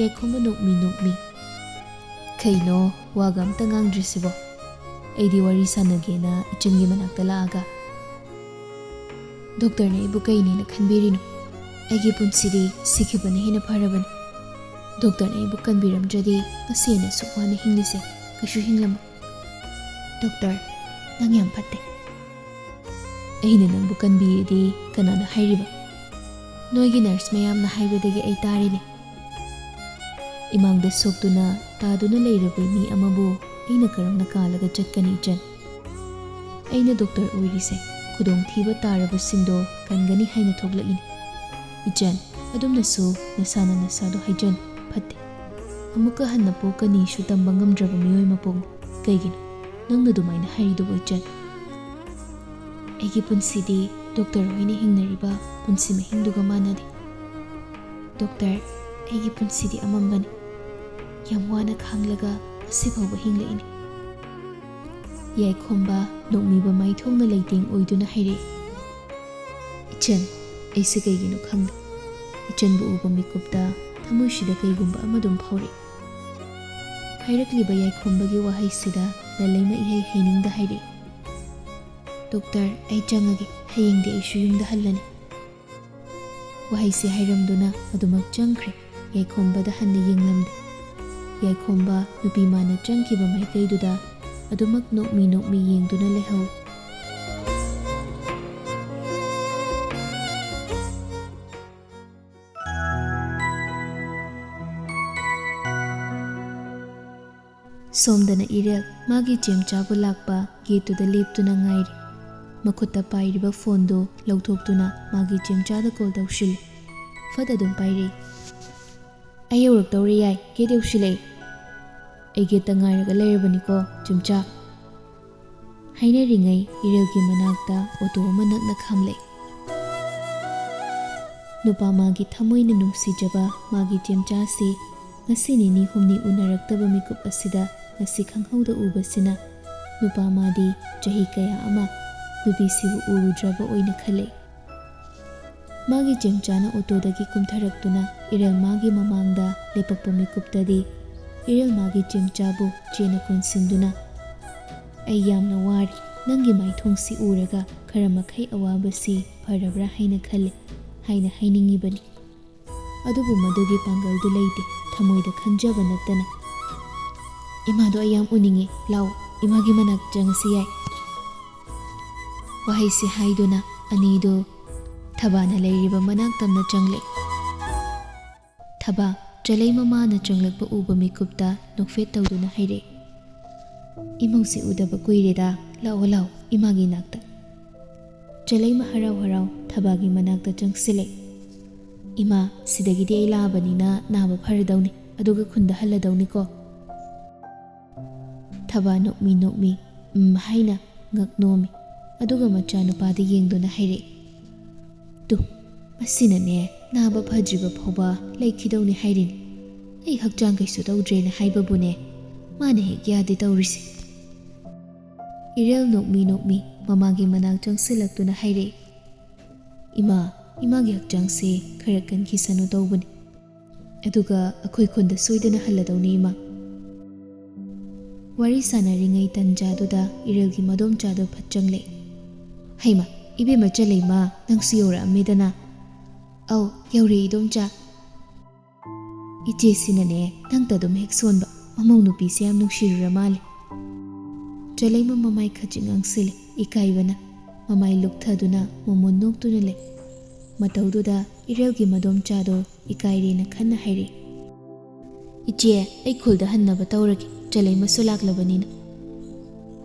ꯌꯥꯏꯈꯣꯝꯕ ꯅꯣꯛꯃꯤ ꯅꯣꯛꯃꯤ꯫ "ꯀꯩꯅꯣ, ꯋꯥꯒ ꯑꯝꯇ ꯉꯥꯡꯗ꯭ꯔꯤꯁꯤꯕꯣ? ꯑꯩꯗꯤ ꯋꯥꯔꯤ ꯁꯥꯟꯅꯒꯦꯅ ꯏꯆꯟꯒꯤ ꯃꯅꯥꯛꯇ ꯂꯥꯛꯑꯒ꯫ ꯗꯣꯛꯇꯔꯅ ꯑꯩꯕꯨ ꯀꯩꯅꯦꯅ ꯈꯟꯕꯤꯔꯤꯅꯣ? ꯑꯩꯒꯤ ꯄꯨꯟꯁꯤꯗꯤ ꯁꯤꯈꯤꯕꯅ ꯍꯦꯟꯅ ꯐꯔꯕꯅꯤ꯫ ꯗꯣꯛꯇꯔꯅ ꯑꯩꯕꯨ ꯀꯟꯕꯤꯔꯝꯗ꯭ꯔꯗꯤ ꯉꯁꯤ ꯑꯩꯅ ꯑꯁꯨꯛ ꯋꯥꯅ ꯍꯤꯡꯂꯤꯁꯦ ꯀꯩꯁꯨ ꯍꯤꯡꯂꯝꯃꯣꯏ꯫ ꯗꯣꯛꯇꯔ, ꯅꯪ ꯌꯥꯝ ꯐꯠꯇꯦ꯫" "ꯑꯩꯅ ꯅꯪꯕꯨ ꯀꯟꯕꯤꯌꯦꯗꯤ ꯀꯅꯥꯅ ꯍꯥꯏꯔꯤꯕ?" "ꯅꯣꯏꯒꯤ ꯅꯔꯁ ꯃꯌꯥꯝꯅ ꯍꯥꯏꯕꯗꯒꯤ ꯑꯩ ꯇꯥꯔꯤꯅꯦ꯫" "ꯏꯃꯥꯡꯗ ꯁꯣꯛꯇꯨꯅ ꯇꯥꯗꯨꯅ ꯂꯩꯔꯕ ꯃꯤ ꯑꯃꯕꯨ ꯑꯩꯅ ꯀꯔꯝꯅ ꯀꯥꯜꯂꯒ ꯆꯠꯀꯅꯤ ꯏꯆꯟ? ꯑꯩꯅ ꯗꯣꯛꯇꯔ ꯑꯣꯏꯔꯤꯁꯦ ꯈꯨꯗꯣꯡꯊꯤꯕ ꯇꯥꯔꯕꯁꯤꯡꯗꯣ ꯀꯟꯒꯅꯤ ꯍꯥꯏꯅ ꯊꯣꯛꯂꯛꯏꯅꯤ꯫ ꯏꯆꯟ, ꯑꯗꯨꯝꯅꯁꯨ ꯅꯁꯥꯅ ꯅꯁꯥꯗꯣ ꯍꯥꯏꯖꯟ ꯐꯠꯇꯦ꯫ ꯑꯃꯨꯛꯀ ꯍꯟꯅ ꯄꯣꯛꯀꯅꯤꯁꯨ ꯇꯝꯕ ꯉꯝꯗ꯭ꯔꯕ ꯃꯤꯑꯣꯏ ꯃꯄꯣꯛꯅꯤ꯫ ꯀꯩꯒꯤꯅꯣ ꯅꯪꯅ ꯑꯗꯨꯃꯥꯏꯅ ꯍꯥꯏꯔꯤꯗꯨꯕꯨ ꯏꯆꯟ?" "ꯑꯩꯒꯤ ꯄꯨꯟꯁꯤꯗꯤ ꯗꯣꯛꯇꯔ ꯍꯣꯏꯅ ꯍꯤꯡꯅꯔꯤꯕ ꯄꯨꯟꯁꯤ ꯃꯍꯤꯡꯗꯨꯒ ꯃꯥꯟꯅꯗꯦ꯫ ꯗꯣꯛꯇꯔ, ꯑꯩꯒꯤ ꯄꯨꯟꯁꯤꯗꯤ ꯑꯃꯝꯕꯅꯤ꯫ ꯌꯥꯝ ꯋꯥꯅ ꯈꯥꯡꯂꯒ ꯉꯁꯤꯐꯥꯎꯕ ꯍꯤꯡꯂꯛꯏꯅꯤ꯫" ꯌꯥꯏꯈꯣꯝꯕ ꯅꯣꯛꯃꯤꯕ ꯃꯥꯏꯊꯣꯡꯅ ꯂꯩꯇꯦꯡ ꯑꯣꯏꯗꯨꯅ ꯍꯥꯏꯔꯛꯏ꯫ "ꯏꯆꯟ, ꯑꯩꯁꯦ ꯀꯩꯒꯤꯅꯣ ꯈꯪꯗꯦ, ꯏꯆꯟꯕꯨ ꯎꯕ ꯃꯤꯀꯨꯞꯇ ꯊꯃꯣꯏꯁꯤꯗ ꯀꯩꯒꯨꯝꯕ ꯑꯃ ꯑꯗꯨꯝ ꯐꯥꯎꯔꯛꯏ꯫" ꯍꯥꯏꯔꯛꯂꯤꯕ ꯌꯥꯏꯈꯣꯝꯕꯒꯤ ꯋꯥꯍꯩꯁꯤꯗ ꯂꯂꯩꯃ ꯏꯍꯩ ꯍꯩꯅꯤꯡꯗ ꯍꯥꯏꯔꯛꯏ꯫ "ꯗꯣꯛꯇꯔ, ꯑꯩ ꯆꯪꯉꯒꯦ, ꯍꯌꯦꯡꯗꯤ ꯑꯩꯁꯨ ꯌꯨꯝꯗ ꯍꯜꯂꯅꯤ꯫" ꯋꯥꯍꯩꯁꯤ ꯍꯥꯏꯔꯝꯗꯨꯅ ꯑꯗꯨꯃꯛ ꯆꯪꯈ꯭ꯔꯦ꯫ ꯌꯥꯏꯈꯣꯝꯕꯗ ꯍꯟꯅ ꯌꯦꯡꯂꯝꯗꯦ꯫ ꯌꯥꯏꯈꯣꯝꯕ ꯅꯨꯄꯤ ꯃꯥꯅ ꯆꯪꯈꯤꯕ ꯃꯥꯏꯀꯩꯗꯨꯗ ꯑꯗꯨꯃꯛ ꯅꯣꯛꯃꯤ ꯅꯣꯛꯃꯤ ꯌꯦꯡꯗꯨꯅ ꯂꯩꯍꯧꯏ꯫ ꯁꯣꯝꯗꯅ ꯏꯔꯦꯜ ꯃꯥꯒꯤ ꯆꯦꯝꯆꯥꯕꯨ ꯂꯥꯛꯄ ꯒꯦꯠꯇꯨꯗ ꯂꯦꯞꯇꯨꯅ ꯉꯥꯏꯔꯤ꯫ ꯃꯈꯨꯠꯇ ꯄꯥꯏꯔꯤꯕ ꯐꯣꯟꯗꯨ ꯂꯧꯊꯣꯛꯇꯨꯅ ꯃꯥꯒꯤ ꯆꯦꯝꯆꯥꯗ ꯀꯣꯜ ꯇꯧꯁꯤꯜꯂꯤ꯫ ꯐꯠ ꯑꯗꯨꯝ ꯄꯥꯏꯔꯛꯏ꯫ "ꯑꯩ ꯌꯧꯔꯛꯇꯧꯔꯦ ꯌꯥꯏ, ꯒꯦꯠ ꯌꯧꯁꯤꯜꯂꯛꯏ꯫ ꯑꯩ ꯒꯦꯠꯇ ꯉꯥꯏꯔꯒ ꯂꯩꯔꯕꯅꯤꯀꯣ ꯆꯦꯝꯆꯥ꯫" ꯍꯥꯏꯅꯔꯤꯉꯩ ꯏꯔꯦꯜꯒꯤ ꯃꯅꯥꯛꯇ ꯑꯣꯇꯣ ꯑꯃ ꯅꯛꯅ ꯈꯥꯝꯂꯦ꯫ ꯅꯨꯄꯥ ꯃꯥꯒꯤ ꯊꯃꯣꯏꯅ ꯅꯨꯡꯁꯤꯖꯕ ꯃꯥꯒꯤ ꯆꯦꯝꯆꯥꯁꯤ ꯉꯁꯤ ꯅꯤꯅꯤ ꯍꯨꯝꯅꯤ ꯎꯅꯔꯛꯇꯕ ꯃꯤꯀꯨꯞ ꯑꯁꯤꯗ ꯉꯁꯤ ꯈꯪꯍꯧꯗ ꯎꯕꯁꯤꯅ ꯅꯨꯄꯥ ꯃꯥꯗꯤ ꯆꯍꯤ ꯀꯌꯥ ꯑꯃ ꯅꯨꯄꯤꯁꯤꯕꯨ ꯎꯔꯨꯗ꯭ꯔꯕ ꯑꯣꯏꯅ ꯈꯜꯂꯦ꯫ ꯃꯥꯒꯤ ꯆꯦꯝꯆꯥꯅ ꯑꯣꯇꯣꯗꯒꯤ ꯀꯨꯝꯊꯔꯛꯇꯨꯅ ꯏꯔꯦꯜ ꯃꯥꯒꯤ ꯃꯃꯥꯡꯗ ꯂꯦꯞꯄꯛꯄ ꯃꯤꯀꯨꯞꯇꯗꯤ ꯏꯔꯦꯜ ꯃꯥꯒꯤ ꯆꯦꯝꯆꯥꯕꯨ ꯆꯦꯅ ꯀꯣꯟꯁꯤꯟꯗꯨꯅ, "ꯑꯩ ꯌꯥꯝꯅ ꯋꯥꯔꯦ, ꯅꯪꯒꯤ ꯃꯥꯏꯊꯣꯡꯁꯤ ꯎꯔꯒ ꯈꯔ ꯃꯈꯩ ꯑꯋꯥꯕꯁꯤ ꯐꯔꯕ꯭ꯔꯥ ꯍꯥꯏꯅ ꯈꯜꯂꯦ" ꯍꯥꯏꯅ ꯍꯥꯏꯅꯤꯡꯉꯤꯕꯅꯤ꯫ ꯑꯗꯨꯕꯨ ꯃꯗꯨꯒꯤ ꯄꯥꯡꯒꯜꯗꯨ ꯂꯩꯇꯦ꯫ ꯊꯃꯣꯏꯗ ꯈꯟꯖꯕ ꯅꯠꯇꯅ꯫ "ꯏꯃꯥꯗꯣ ꯑꯩ ꯌꯥꯝ ꯎꯅꯤꯡꯉꯤ, ꯂꯥꯛꯑꯣ, ꯏꯃꯥꯒꯤ ꯃꯅꯥꯛ ꯆꯪꯉꯁꯤ ꯌꯥꯏ" ꯋꯥꯍꯩꯁꯤ ꯍꯥꯏꯗꯨꯅ ꯑꯅꯤꯗꯨ ꯊꯕꯥꯅ ꯂꯩꯔꯤꯕ ꯃꯅꯥꯛ ꯇꯝꯅ ꯆꯪꯂꯦ꯫ ꯊꯕꯥ, ꯆꯂꯩ ꯃꯃꯥꯅ ꯆꯪꯂꯛꯄ ꯎꯕ ꯃꯤꯀꯨꯞꯇ ꯅꯣꯛꯐꯦꯠ ꯇꯧꯗꯨꯅ ꯍꯥꯏꯔꯛꯏ, "ꯏꯃꯧꯁꯤ ꯎꯗꯕ ꯀꯨꯏꯔꯦꯗ, ꯂꯥꯛꯑꯣ ꯂꯥꯛꯑꯣ ꯏꯃꯥꯒꯤ ꯅꯥꯛꯇ"꯫ ꯆꯂꯩꯃ ꯍꯔꯥꯎ ꯍꯔꯥꯎ ꯊꯕꯥꯒꯤ ꯃꯅꯥꯛꯇ ꯆꯪꯁꯤꯜꯂꯦ꯫ "ꯏꯃꯥ, ꯁꯤꯗꯒꯤꯗꯤ ꯑꯩ ꯂꯥꯛꯑꯕꯅꯤꯅ ꯅꯥꯕ ꯐꯔꯗꯧꯅꯤ, ꯑꯗꯨꯒ ꯈꯨꯟꯗ ꯍꯜꯂꯗꯧꯅꯤꯀꯣ"꯫ ꯊꯕꯥ ꯅꯣꯛꯃꯤ ꯅꯣꯛꯃꯤ "ꯎꯝ" ꯍꯥꯏꯅ ꯉꯛ ꯅꯣꯝꯃꯤ꯫ ꯑꯗꯨꯒ ꯃꯆꯥꯅꯨꯄꯥꯗ ꯌꯦꯡꯗꯨꯅ ꯍꯥꯏꯔꯛꯏ, "ꯇꯨ, ꯃꯁꯤꯅꯅꯦ ꯅꯥꯕ ꯐꯗ꯭ꯔꯤꯕ ꯐꯥꯎꯕ ꯂꯩꯈꯤꯗꯧꯅꯤ ꯍꯥꯏꯔꯤꯅꯤ꯫ ꯑꯩ ꯍꯛꯆꯥꯡ ꯀꯩꯁꯨ ꯇꯧꯗ꯭ꯔꯦꯅ ꯍꯥꯏꯕꯕꯨꯅꯦ ꯃꯥꯅ ꯍꯦꯛ ꯌꯥꯗꯦ ꯇꯧꯔꯤꯁꯦ"꯫ ꯏꯔꯦꯜ ꯅꯣꯛꯃꯤ ꯅꯣꯛꯃꯤ ꯃꯃꯥꯒꯤ ꯃꯅꯥꯛ ꯆꯪꯁꯤꯜꯂꯛꯇꯨꯅ ꯍꯥꯏꯔꯛꯏ, "ꯏꯃꯥ, ꯏꯃꯥꯒꯤ ꯍꯛꯆꯥꯡꯁꯦ ꯈꯔ ꯀꯟꯈꯤꯁꯅꯨ ꯇꯧꯕꯅꯤ꯫ ꯑꯗꯨꯒ ꯑꯩꯈꯣꯏ ꯈꯨꯟꯗ ꯁꯣꯏꯗꯅ ꯍꯜꯂꯗꯧꯅꯤ ꯏꯃꯥ"꯫ ꯋꯥꯔꯤ ꯁꯥꯟꯅꯔꯤꯉꯩ ꯇꯟꯖꯥꯗꯨꯗ ꯏꯔꯦꯜꯒꯤ ꯃꯗꯣꯝꯆꯥꯗꯣ ꯐꯠ ꯆꯪꯂꯦ꯫ "ꯍꯩꯃ, ꯏꯕꯦꯝꯃ ꯆꯂꯩꯃ, ꯅꯪꯁꯨ ꯌꯧꯔꯛꯑꯝꯃꯦꯗꯅ"꯫ "ꯑꯧ, ꯌꯧꯔꯦ ꯏꯗꯣꯝꯆꯥ"꯫ "ꯏꯆꯦꯁꯤꯅꯅꯦ ꯅꯪꯇ ꯑꯗꯨꯝ ꯍꯦꯛ ꯁꯣꯟꯕ, ꯃꯃꯧ ꯅꯨꯄꯤꯁꯦ ꯌꯥꯝ ꯅꯨꯡꯁꯤꯔꯨꯔ ꯃꯥꯜꯂꯦ"꯫ ꯆꯂꯩꯃ ꯃꯃꯥꯏ ꯈꯖꯤꯛ ꯉꯥꯡꯁꯤꯜꯂꯦ ꯏꯀꯥꯏꯕꯅ꯫ ꯃꯃꯥꯏ ꯂꯨꯛꯊꯗꯨꯅ ꯃꯣꯃꯣꯟ ꯅꯣꯛꯇꯨꯅ ꯂꯩ꯫ ꯃꯇꯧꯗꯨꯗ ꯏꯔꯦꯜꯒꯤ ꯃꯗꯣꯝꯆꯥꯗꯣ ꯏꯀꯥꯏꯔꯦꯅ ꯈꯟꯅ ꯍꯥꯏꯔꯛꯏ, "ꯏꯆꯦ, ꯑꯩ ꯈꯨꯜꯗ ꯍꯟꯅꯕ ꯇꯧꯔꯒꯦ, ꯆꯂꯩꯃꯁꯨ ꯂꯥꯛꯂꯕꯅꯤꯅ"꯫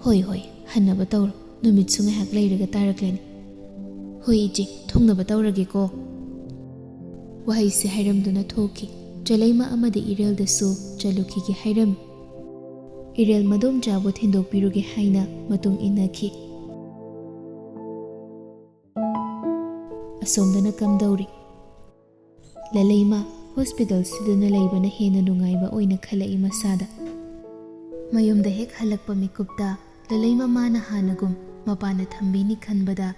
"ꯍꯣꯏ, ꯍꯣꯏ, ꯍꯟꯅꯕ ꯇꯧꯔꯣ, ꯅꯨꯃꯤꯠꯁꯨ ꯉꯥꯏꯍꯥꯛ ꯂꯩꯔꯒ ꯇꯥꯔꯛꯂꯅꯤ"꯫ "ꯍꯣꯏ ꯏꯆꯦ, ꯊꯨꯡꯅꯕ ꯇꯧꯔꯒꯦꯀꯣ"꯫ ꯋꯥꯍꯩꯁꯦ ꯍꯥꯏꯔꯝꯗꯨꯅ ꯊꯣꯛꯈꯤ꯫ ꯆꯂꯩꯃ ꯑꯃꯗꯤ ꯏꯔꯦꯜꯗꯁꯨ ꯆꯠꯂꯨꯈꯤꯒꯦ ꯍꯥꯏꯔꯝꯃꯤ꯫ ꯏꯔꯦꯜ ꯃꯗꯣꯝꯆꯥꯕꯨ ꯊꯤꯟꯗꯣꯛꯄꯤꯔꯨꯒꯦ ꯍꯥꯏꯅ ꯃꯇꯨꯡ ꯏꯟꯅꯈꯤ꯫ ꯑꯁꯣꯝꯗꯅ ꯀꯝꯗꯧꯔꯤ? ꯂꯂꯩꯃ ꯍꯣꯁꯄꯤꯇꯥꯜꯁꯤꯗꯅ ꯂꯩꯕꯅ ꯍꯦꯟꯅ ꯅꯨꯡꯉꯥꯏꯕ ꯑꯣꯏꯅ ꯈꯜꯂꯛꯏ ꯃꯁꯥꯗ꯫ ꯃꯌꯨꯝꯗ ꯍꯦꯛ ꯍꯜꯂꯛꯄ ꯃꯤꯀꯨꯞꯇ ꯂꯂꯩꯃ ꯃꯥꯅ ꯍꯥꯟꯅꯒꯨꯝ ꯃꯄꯥꯟꯗ ꯊꯝꯕꯤꯅꯤ ꯈꯟꯕꯗ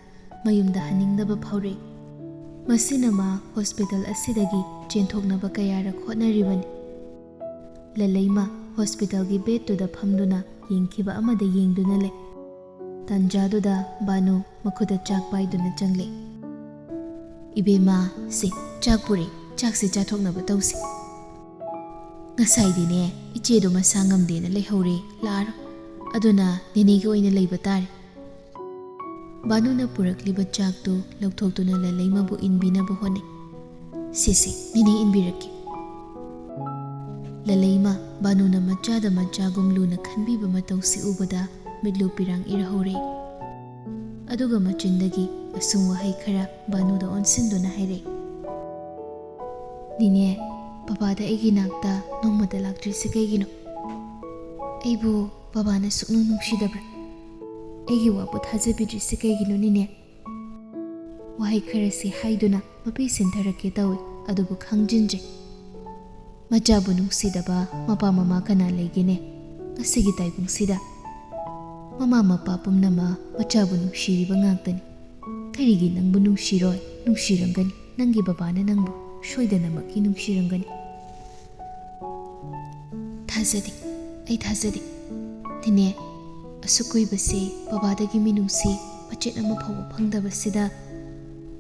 ꯃꯌꯨꯝꯗ ꯍꯟꯅꯤꯡꯗꯕ ꯐꯥꯎꯔꯛꯏ꯫ ꯃꯁꯤꯅ ꯃꯥ ꯍꯣꯁꯄꯤꯇꯥꯜ ꯑꯁꯤꯗꯒꯤ ꯆꯦꯟꯊꯣꯛꯅꯕ ꯀꯌꯥꯔꯛ ꯍꯣꯠꯅꯔꯤꯕꯅꯤ꯫ ꯂꯂꯩꯃ ꯍꯣꯁꯄꯤꯇꯥꯜꯒꯤ ꯕꯦꯗꯇꯨꯗ ꯐꯝꯗꯨꯅ ꯌꯦꯡꯈꯤꯕ ꯑꯃꯗ ꯌꯦꯡꯗꯨꯅ ꯂꯩ꯫ ꯇꯥꯟꯖꯥꯗꯨꯗ ꯕꯥꯅꯨ ꯃꯈꯨꯠꯇ ꯆꯥꯛ ꯄꯥꯏꯗꯨꯅ ꯆꯪꯂꯛꯏ꯫ "ꯏꯕꯦꯝꯃ, ꯁꯦ, ꯆꯥꯛ ꯄꯨꯔꯦ, ꯆꯥꯛꯁꯦ ꯆꯥꯊꯣꯛꯅꯕ ꯇꯧꯁꯤ꯫ ꯉꯁꯥꯏꯗꯤꯅꯦ, ꯏꯆꯦꯗꯣ ꯃꯁꯥ ꯉꯝꯗꯦꯅ ꯂꯩꯍꯧꯔꯦ, ꯂꯥꯛꯑꯔꯣꯏ꯫ ꯑꯗꯨꯅ ꯅꯦꯅꯦꯒꯤ ꯑꯣꯏꯅ ꯂꯩꯕ ꯇꯥꯔꯦ꯫" ꯕꯥꯅꯨꯅ ꯄꯨꯔꯛꯂꯤꯕ ꯆꯥꯛꯇꯨ ꯂꯧꯊꯣꯛꯇꯨꯅ ꯂꯂꯩꯃꯕꯨ ꯏꯟꯕꯤꯅꯕ ꯍꯣꯠꯅꯩ꯫ "ꯁꯦ, ꯁꯦ, ꯅꯦꯅꯦ ꯏꯟꯕꯤꯔꯛꯀꯦ꯫" ꯂꯂꯩꯃ ꯕꯥꯅꯨꯅ ꯃꯆꯥꯗ ꯃꯆꯥꯒꯨꯝ ꯂꯨꯅ ꯈꯟꯕꯤꯕ ꯃꯇꯧꯁꯤ ꯎꯕꯗ ꯃꯤꯠꯂꯨ ꯄꯤꯔꯥꯡ ꯏꯔꯍꯧꯔꯦ꯫ ꯑꯗꯨꯒ ꯃꯆꯤꯟꯗꯒꯤ ꯑꯁꯨꯝ ꯋꯥꯍꯩ ꯈꯔ ꯕꯥꯅꯨꯗ ꯑꯣꯟꯁꯤꯟꯗꯨꯅ ꯍꯥꯏꯔꯛꯏ꯫ "ꯅꯦꯅꯦ, ꯕꯕꯥꯗ ꯑꯩꯒꯤ ꯅꯥꯛꯇ ꯅꯣꯡꯃꯇ ꯂꯥꯛꯇ꯭ꯔꯤꯁꯤ ꯀꯩꯒꯤꯅꯣ? ꯑꯩꯕꯨ ꯕꯕꯥꯅ ꯁꯨꯛꯅꯨꯡ ꯅꯨꯡꯁꯤꯗꯕ꯭ꯔꯥ? ꯑꯩꯒꯤ ꯋꯥꯕꯨ ꯊꯥꯖꯕꯤꯗ꯭ꯔꯤꯁꯤ ꯀꯩꯒꯤꯅꯣ, ꯅꯦꯅꯦ?" ꯋꯥꯍꯩ ꯈꯔꯁꯤ ꯍꯥꯏꯗꯨꯅ ꯃꯄꯤ ꯁꯤꯟꯊꯔꯛꯀꯦ ꯇꯧꯏ, ꯑꯗꯨꯕꯨ ꯈꯪꯖꯤꯟꯗ꯭ꯔꯦ꯫ ꯃꯆꯥꯕꯨ ꯅꯨꯡꯁꯤꯗꯕ ꯃꯄꯥ ꯃꯃꯥ ꯀꯅꯥ ꯂꯩꯒꯦꯅꯦ? ꯉꯁꯤꯒꯤ ꯇꯥꯏꯕꯪꯁꯤꯗ ꯃꯃꯥ ꯃꯄꯥ ꯄꯨꯝꯅꯃꯛ ꯃꯆꯥꯕꯨ ꯅꯨꯡꯁꯤꯔꯤꯕ ꯉꯥꯛꯇꯅꯤ꯫ ꯀꯔꯤꯒꯤ ꯅꯪꯕꯨ ꯅꯨꯡꯁꯤꯔꯣꯏ? ꯅꯨꯡꯁꯤꯔꯝꯒꯅꯤ꯫ ꯅꯪꯒꯤ ꯕꯕꯥꯅ ꯅꯪꯕꯨ ꯁꯣꯏꯗꯅꯃꯛꯀꯤ ꯅꯨꯡꯁꯤꯔꯝꯒꯅꯤ꯫ ꯊꯥꯖꯗꯦ, ꯑꯩ ꯊꯥꯖꯗꯦ꯫ ꯅꯦꯅꯦ, ꯑꯁꯨꯛ ꯀꯨꯏꯕꯁꯦ ꯕꯕꯥꯗꯒꯤ ꯃꯤꯅꯨꯡꯁꯤ ꯃꯆꯦꯠ ꯑꯃ ꯐꯥꯎꯕ ꯐꯪꯗꯕꯁꯤꯗ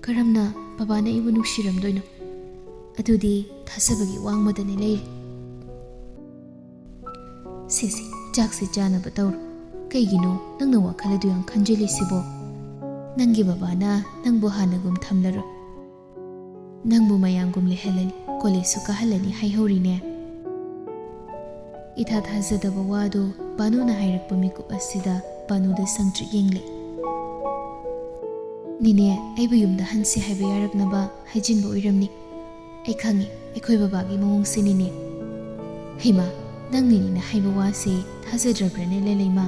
ꯀꯔꯝꯅ ꯕꯕꯥꯅ ꯑꯩꯕꯨ ꯅꯨꯡꯁꯤꯔꯝꯗꯣꯏꯅꯣ? ꯑꯗꯨꯗꯤ ꯊꯥꯖꯕꯒꯤ ꯋꯥꯡꯃꯗꯅꯤ ꯂꯩꯔꯤ꯫ ꯁꯦ, ꯁꯦ, ꯆꯥꯛꯁꯦ ꯆꯥꯅꯕ ꯇꯧꯔꯣ꯫ ꯀꯩꯒꯤꯅꯣ ꯅꯪꯅ ꯋꯥꯈꯜ ꯑꯗꯨ ꯌꯥꯝ ꯈꯟꯖꯤꯜꯂꯤꯁꯤꯕꯣ? ꯅꯪꯒꯤ ꯕꯕꯥꯅ ꯅꯪꯕꯨ ꯍꯥꯟꯅꯒꯨꯝ ꯊꯝꯂꯔꯣꯏ꯫ ꯅꯪꯕꯨ ꯃꯌꯥꯝꯒꯨꯝ ꯂꯩꯍꯜꯂꯅꯤ, ꯀꯣꯂꯦꯖꯁꯨ ꯀꯥꯍꯜꯂꯅꯤ ꯍꯥꯏꯍꯧꯔꯤꯅꯦ꯫ ꯏꯊꯥ ꯊꯥꯖꯗꯕ ꯋꯥꯗꯨ ꯕꯥꯅꯨꯅ ꯍꯥꯏꯔꯛꯄ ꯃꯤꯀꯨꯞ ꯑꯁꯤꯗ ꯕꯥꯅꯨꯗ ꯁꯪꯇ꯭ꯔꯤꯛ ꯌꯦꯡꯂꯦ꯫ "ꯅꯦꯅꯦ, ꯑꯩꯕꯨ ꯌꯨꯝꯗ ꯍꯟꯁꯤ ꯍꯥꯏꯕ ꯌꯥꯔꯛꯅꯕ ꯍꯥꯏꯖꯤꯟꯕ ꯑꯣꯏꯔꯝꯅꯤ꯫ ꯑꯩ ꯈꯪꯉꯤ, ꯑꯩꯈꯣꯏ ꯕꯕꯥꯒꯤ ꯃꯑꯣꯡꯁꯤꯅꯤꯅꯦ꯫" "ꯍꯩꯃꯥ, "ꯅꯪ ꯅꯤꯅꯦꯅ ꯍꯥꯏꯕ ꯋꯥꯁꯦ ꯊꯥꯖꯗ꯭ꯔꯕ꯭ꯔꯅꯦ, ꯂꯩꯂꯩꯃ?"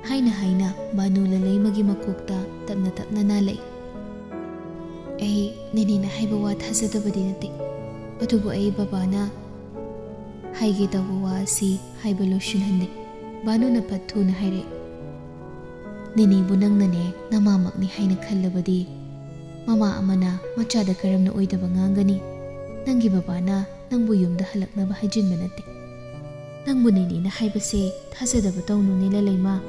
ꯍꯥꯏꯅ ꯍꯥꯏꯅ ꯕꯥꯅꯨ ꯂꯩꯂꯩꯃꯒꯤ ꯃꯀꯣꯛꯇ ꯇꯞꯅ ꯇꯞꯅ ꯅꯥꯜꯂꯛꯏ꯫ "ꯑꯩ ꯅꯤꯅꯦꯅ ꯍꯥꯏꯕ ꯋꯥ ꯊꯥꯖꯗꯕꯗꯤ ꯅꯠꯇꯦ, ꯑꯗꯨꯕꯨ ꯑꯩ ꯕꯕꯥꯅ ꯍꯥꯏꯒꯦ ꯇꯧꯕ ꯋꯥ ꯑꯁꯤ ꯍꯥꯏꯕ ꯂꯣꯏꯁꯤꯟꯍꯟꯗꯦ꯫" ꯕꯥꯅꯨꯅ ꯐꯠ ꯊꯨꯅ ꯍꯥꯏꯔꯛꯏ꯫ "ꯅꯦꯅꯦꯕꯨ ꯅꯪꯅꯅꯦ ꯅꯃꯥꯃꯛꯅꯤ ꯍꯥꯏꯅ ꯈꯜꯂꯕꯗꯤ, ꯃꯃꯥ ꯑꯃꯅ ꯃꯆꯥꯗ ꯀꯔꯝꯅ ꯑꯣꯏꯗꯕ ꯉꯥꯡꯒꯅꯤ? ꯅꯪꯒꯤ ꯕꯕꯥꯅ ꯅꯪꯕꯨ ꯌꯨꯝꯗ ꯍꯜꯂꯛꯅꯕ ꯍꯥꯏꯖꯤꯟꯕ ꯅꯠꯇꯦ꯫ ꯅꯪꯕꯨ ꯅꯦꯅꯦꯅ ꯍꯥꯏꯕꯁꯦ ꯊꯥꯖꯗꯕ ꯇꯧꯅꯨꯅꯦ, ꯂꯂꯩꯃ꯫"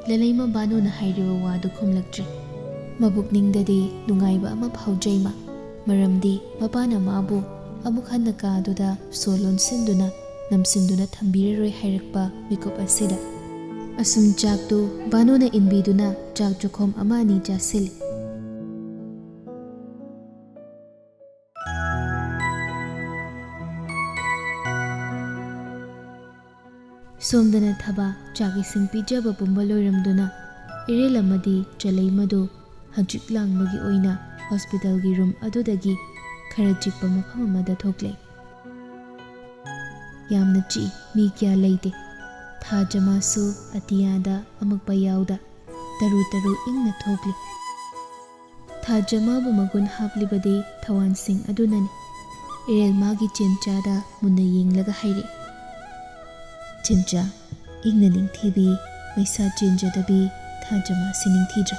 ꯂꯂꯩꯃ ꯕꯥꯅꯨꯅ ꯍꯥꯏꯔꯤꯕ ꯋꯥꯗꯨ ꯈꯨꯝꯂꯛꯇ꯭ꯔꯦ꯫ ꯃꯕꯨꯛꯅꯤꯡꯗꯗꯤ ꯅꯨꯡꯉꯥꯏꯕ ꯑꯃ ꯐꯥꯎꯖꯩ ꯃꯥ, ꯃꯔꯝꯗꯤ ꯃꯄꯥꯅ ꯃꯥꯕꯨ ꯑꯃꯨꯛ ꯍꯟꯅ ꯀꯥ ꯑꯗꯨꯗ ꯁꯣ ꯂꯣꯟꯁꯤꯟꯗꯨꯅ, ꯅꯝꯁꯤꯟꯗꯨꯅ ꯊꯝꯕꯤꯔꯔꯣꯏ ꯍꯥꯏꯔꯛꯄ ꯃꯤꯀꯨꯞ ꯑꯁꯤꯗ꯫ ꯑꯁꯨꯝ ꯆꯥꯛꯇꯨ ꯕꯥꯅꯨꯅ ꯏꯟꯕꯤꯗꯨꯅ ꯆꯥꯛ ꯆꯥꯛꯈꯣꯝ ꯑꯃ ꯑꯅꯤ ꯆꯥꯁꯤꯜꯂꯤ꯫ ꯁꯣꯝꯗꯅ ꯊꯕꯥ ꯆꯥꯛ ꯏꯁꯤꯡ ꯄꯤꯖꯕ ꯄꯨꯝꯕ ꯂꯣꯏꯔꯝꯗꯨꯅ, ꯏꯔꯦꯜ ꯑꯃꯗꯤ ꯆꯂꯩꯃꯗꯨ ꯍꯧꯖꯤꯛ ꯂꯥꯡꯕꯒꯤ ꯑꯣꯏꯅ ꯍꯣꯁꯄꯤꯇꯥꯜꯒꯤ ꯔꯨꯝ ꯑꯗꯨꯗꯒꯤ ꯈꯔ ꯆꯤꯛꯄ ꯃꯐꯝ ꯑꯃꯗ ꯊꯣꯛꯂꯦ꯫ ꯌꯥꯝꯅ ꯆꯤꯛꯏ, ꯃꯤ ꯀꯌꯥ ꯂꯩꯇꯦ꯫ ꯊꯥꯖꯃꯥꯁꯨ ꯑꯇꯤꯌꯥꯗ ꯑꯃꯛꯄ ꯌꯥꯎꯗ ꯇꯔꯨ ꯇꯔꯨ ꯏꯪꯅ ꯊꯣꯛꯂꯤ꯫ ꯊꯥꯖꯃꯥꯕꯨ ꯃꯒꯨꯟ ꯍꯥꯞꯂꯤꯕꯗꯤ ꯊꯋꯥꯟꯁꯤꯡ ꯑꯗꯨꯅꯅꯤ꯫ ꯏꯔꯦꯜ ꯃꯥꯒꯤ ꯆꯦꯟꯆꯥꯗ ꯃꯨꯟꯅ ꯌꯦꯡꯂꯒ ꯍꯥꯏꯔꯛꯏ, "ꯆꯦꯟꯆꯥ, ꯏꯪꯅ ꯅꯤꯡꯊꯤꯕꯤ, ꯃꯩꯁꯥ ꯆꯦꯟꯖꯗꯕꯤ ꯊꯥꯖꯃꯥꯁꯤ ꯅꯤꯡꯊꯤꯗ꯭ꯔꯥ?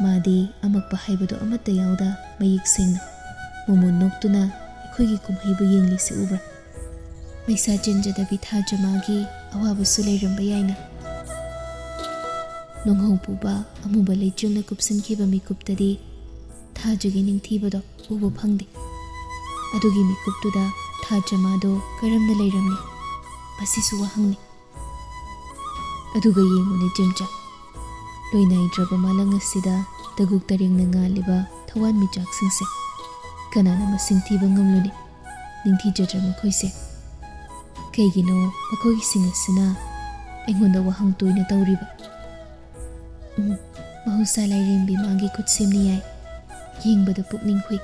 ꯃꯥꯗꯤ ꯑꯃꯛꯄ ꯍꯥꯏꯕꯗꯣ ꯑꯃꯠꯇ ꯌꯥꯎꯗ ꯃꯌꯦꯛ ꯁꯦꯡꯅ ꯃꯣꯃꯣꯟ ꯅꯣꯛꯇꯨꯅ ꯑꯩꯈꯣꯏꯒꯤ ꯀꯨꯝꯍꯩꯕꯨ ꯌꯦꯡꯂꯤꯁꯤ ꯎꯕ꯭ꯔꯥ? ꯃꯩꯁꯥ ꯆꯦꯟꯖꯗꯕꯤ ꯊꯥꯖꯃꯥꯒꯤ ꯑꯋꯥꯕꯁꯨ ꯂꯩꯔꯝꯕ ꯌꯥꯏꯅ꯫" ꯅꯣꯡꯍꯧ ꯄꯨꯕ ꯑꯃꯨꯕ ꯂꯩꯆꯤꯜꯅ ꯀꯨꯞꯁꯤꯟꯈꯤꯕ ꯃꯤꯀꯨꯞꯇꯗꯤ ꯊꯥꯖꯒꯤ ꯅꯤꯡꯊꯤꯕꯗꯣ ꯎꯕ ꯐꯪꯗꯦ꯫ ꯑꯗꯨꯒꯤ ꯃꯤꯀꯨꯞꯇꯨꯗ ꯊꯥꯖꯃꯥꯗꯣ ꯀꯔꯝꯅ ꯂꯩꯔꯝꯃꯤ? ꯃꯁꯤꯁꯨ ꯋꯥꯍꯪꯅꯤ꯫ ꯑꯗꯨꯒ ꯌꯦꯡꯉꯨꯅꯦ ꯆꯦꯝꯆꯥ, ꯂꯣꯏꯅꯥꯏꯗ꯭ꯔꯕ ꯃꯥꯂꯪ ꯑꯁꯤꯗ ꯇꯒꯨꯛ ꯇꯔꯦꯡꯅ ꯉꯥꯜꯂꯤꯕ ꯊꯋꯥꯟꯃꯤꯆꯥꯛꯁꯤꯡꯁꯦ ꯀꯅꯥꯅ ꯃꯁꯤꯡ ꯊꯤꯕ ꯉꯝꯂꯨꯅꯤ? ꯅꯤꯡꯊꯤꯖꯗ꯭ꯔ ꯃꯈꯣꯏꯁꯦ? ꯀꯩꯒꯤꯅꯣ ꯃꯈꯣꯏꯒꯤꯁꯤꯡ ꯑꯁꯤꯅ ꯑꯩꯉꯣꯟꯗ ꯋꯥꯍꯪ ꯇꯣꯏꯅ ꯇꯧꯔꯤꯕ? ꯎꯝ, ꯃꯍꯧꯁꯥ ꯂꯥꯏꯔꯦꯝꯕꯤ ꯃꯥꯒꯤ ꯈꯨꯠꯁꯦꯝꯅ ꯌꯥꯏ꯫ ꯌꯦꯡꯕꯗ ꯄꯨꯛꯅꯤꯡ ꯍꯨꯏ꯫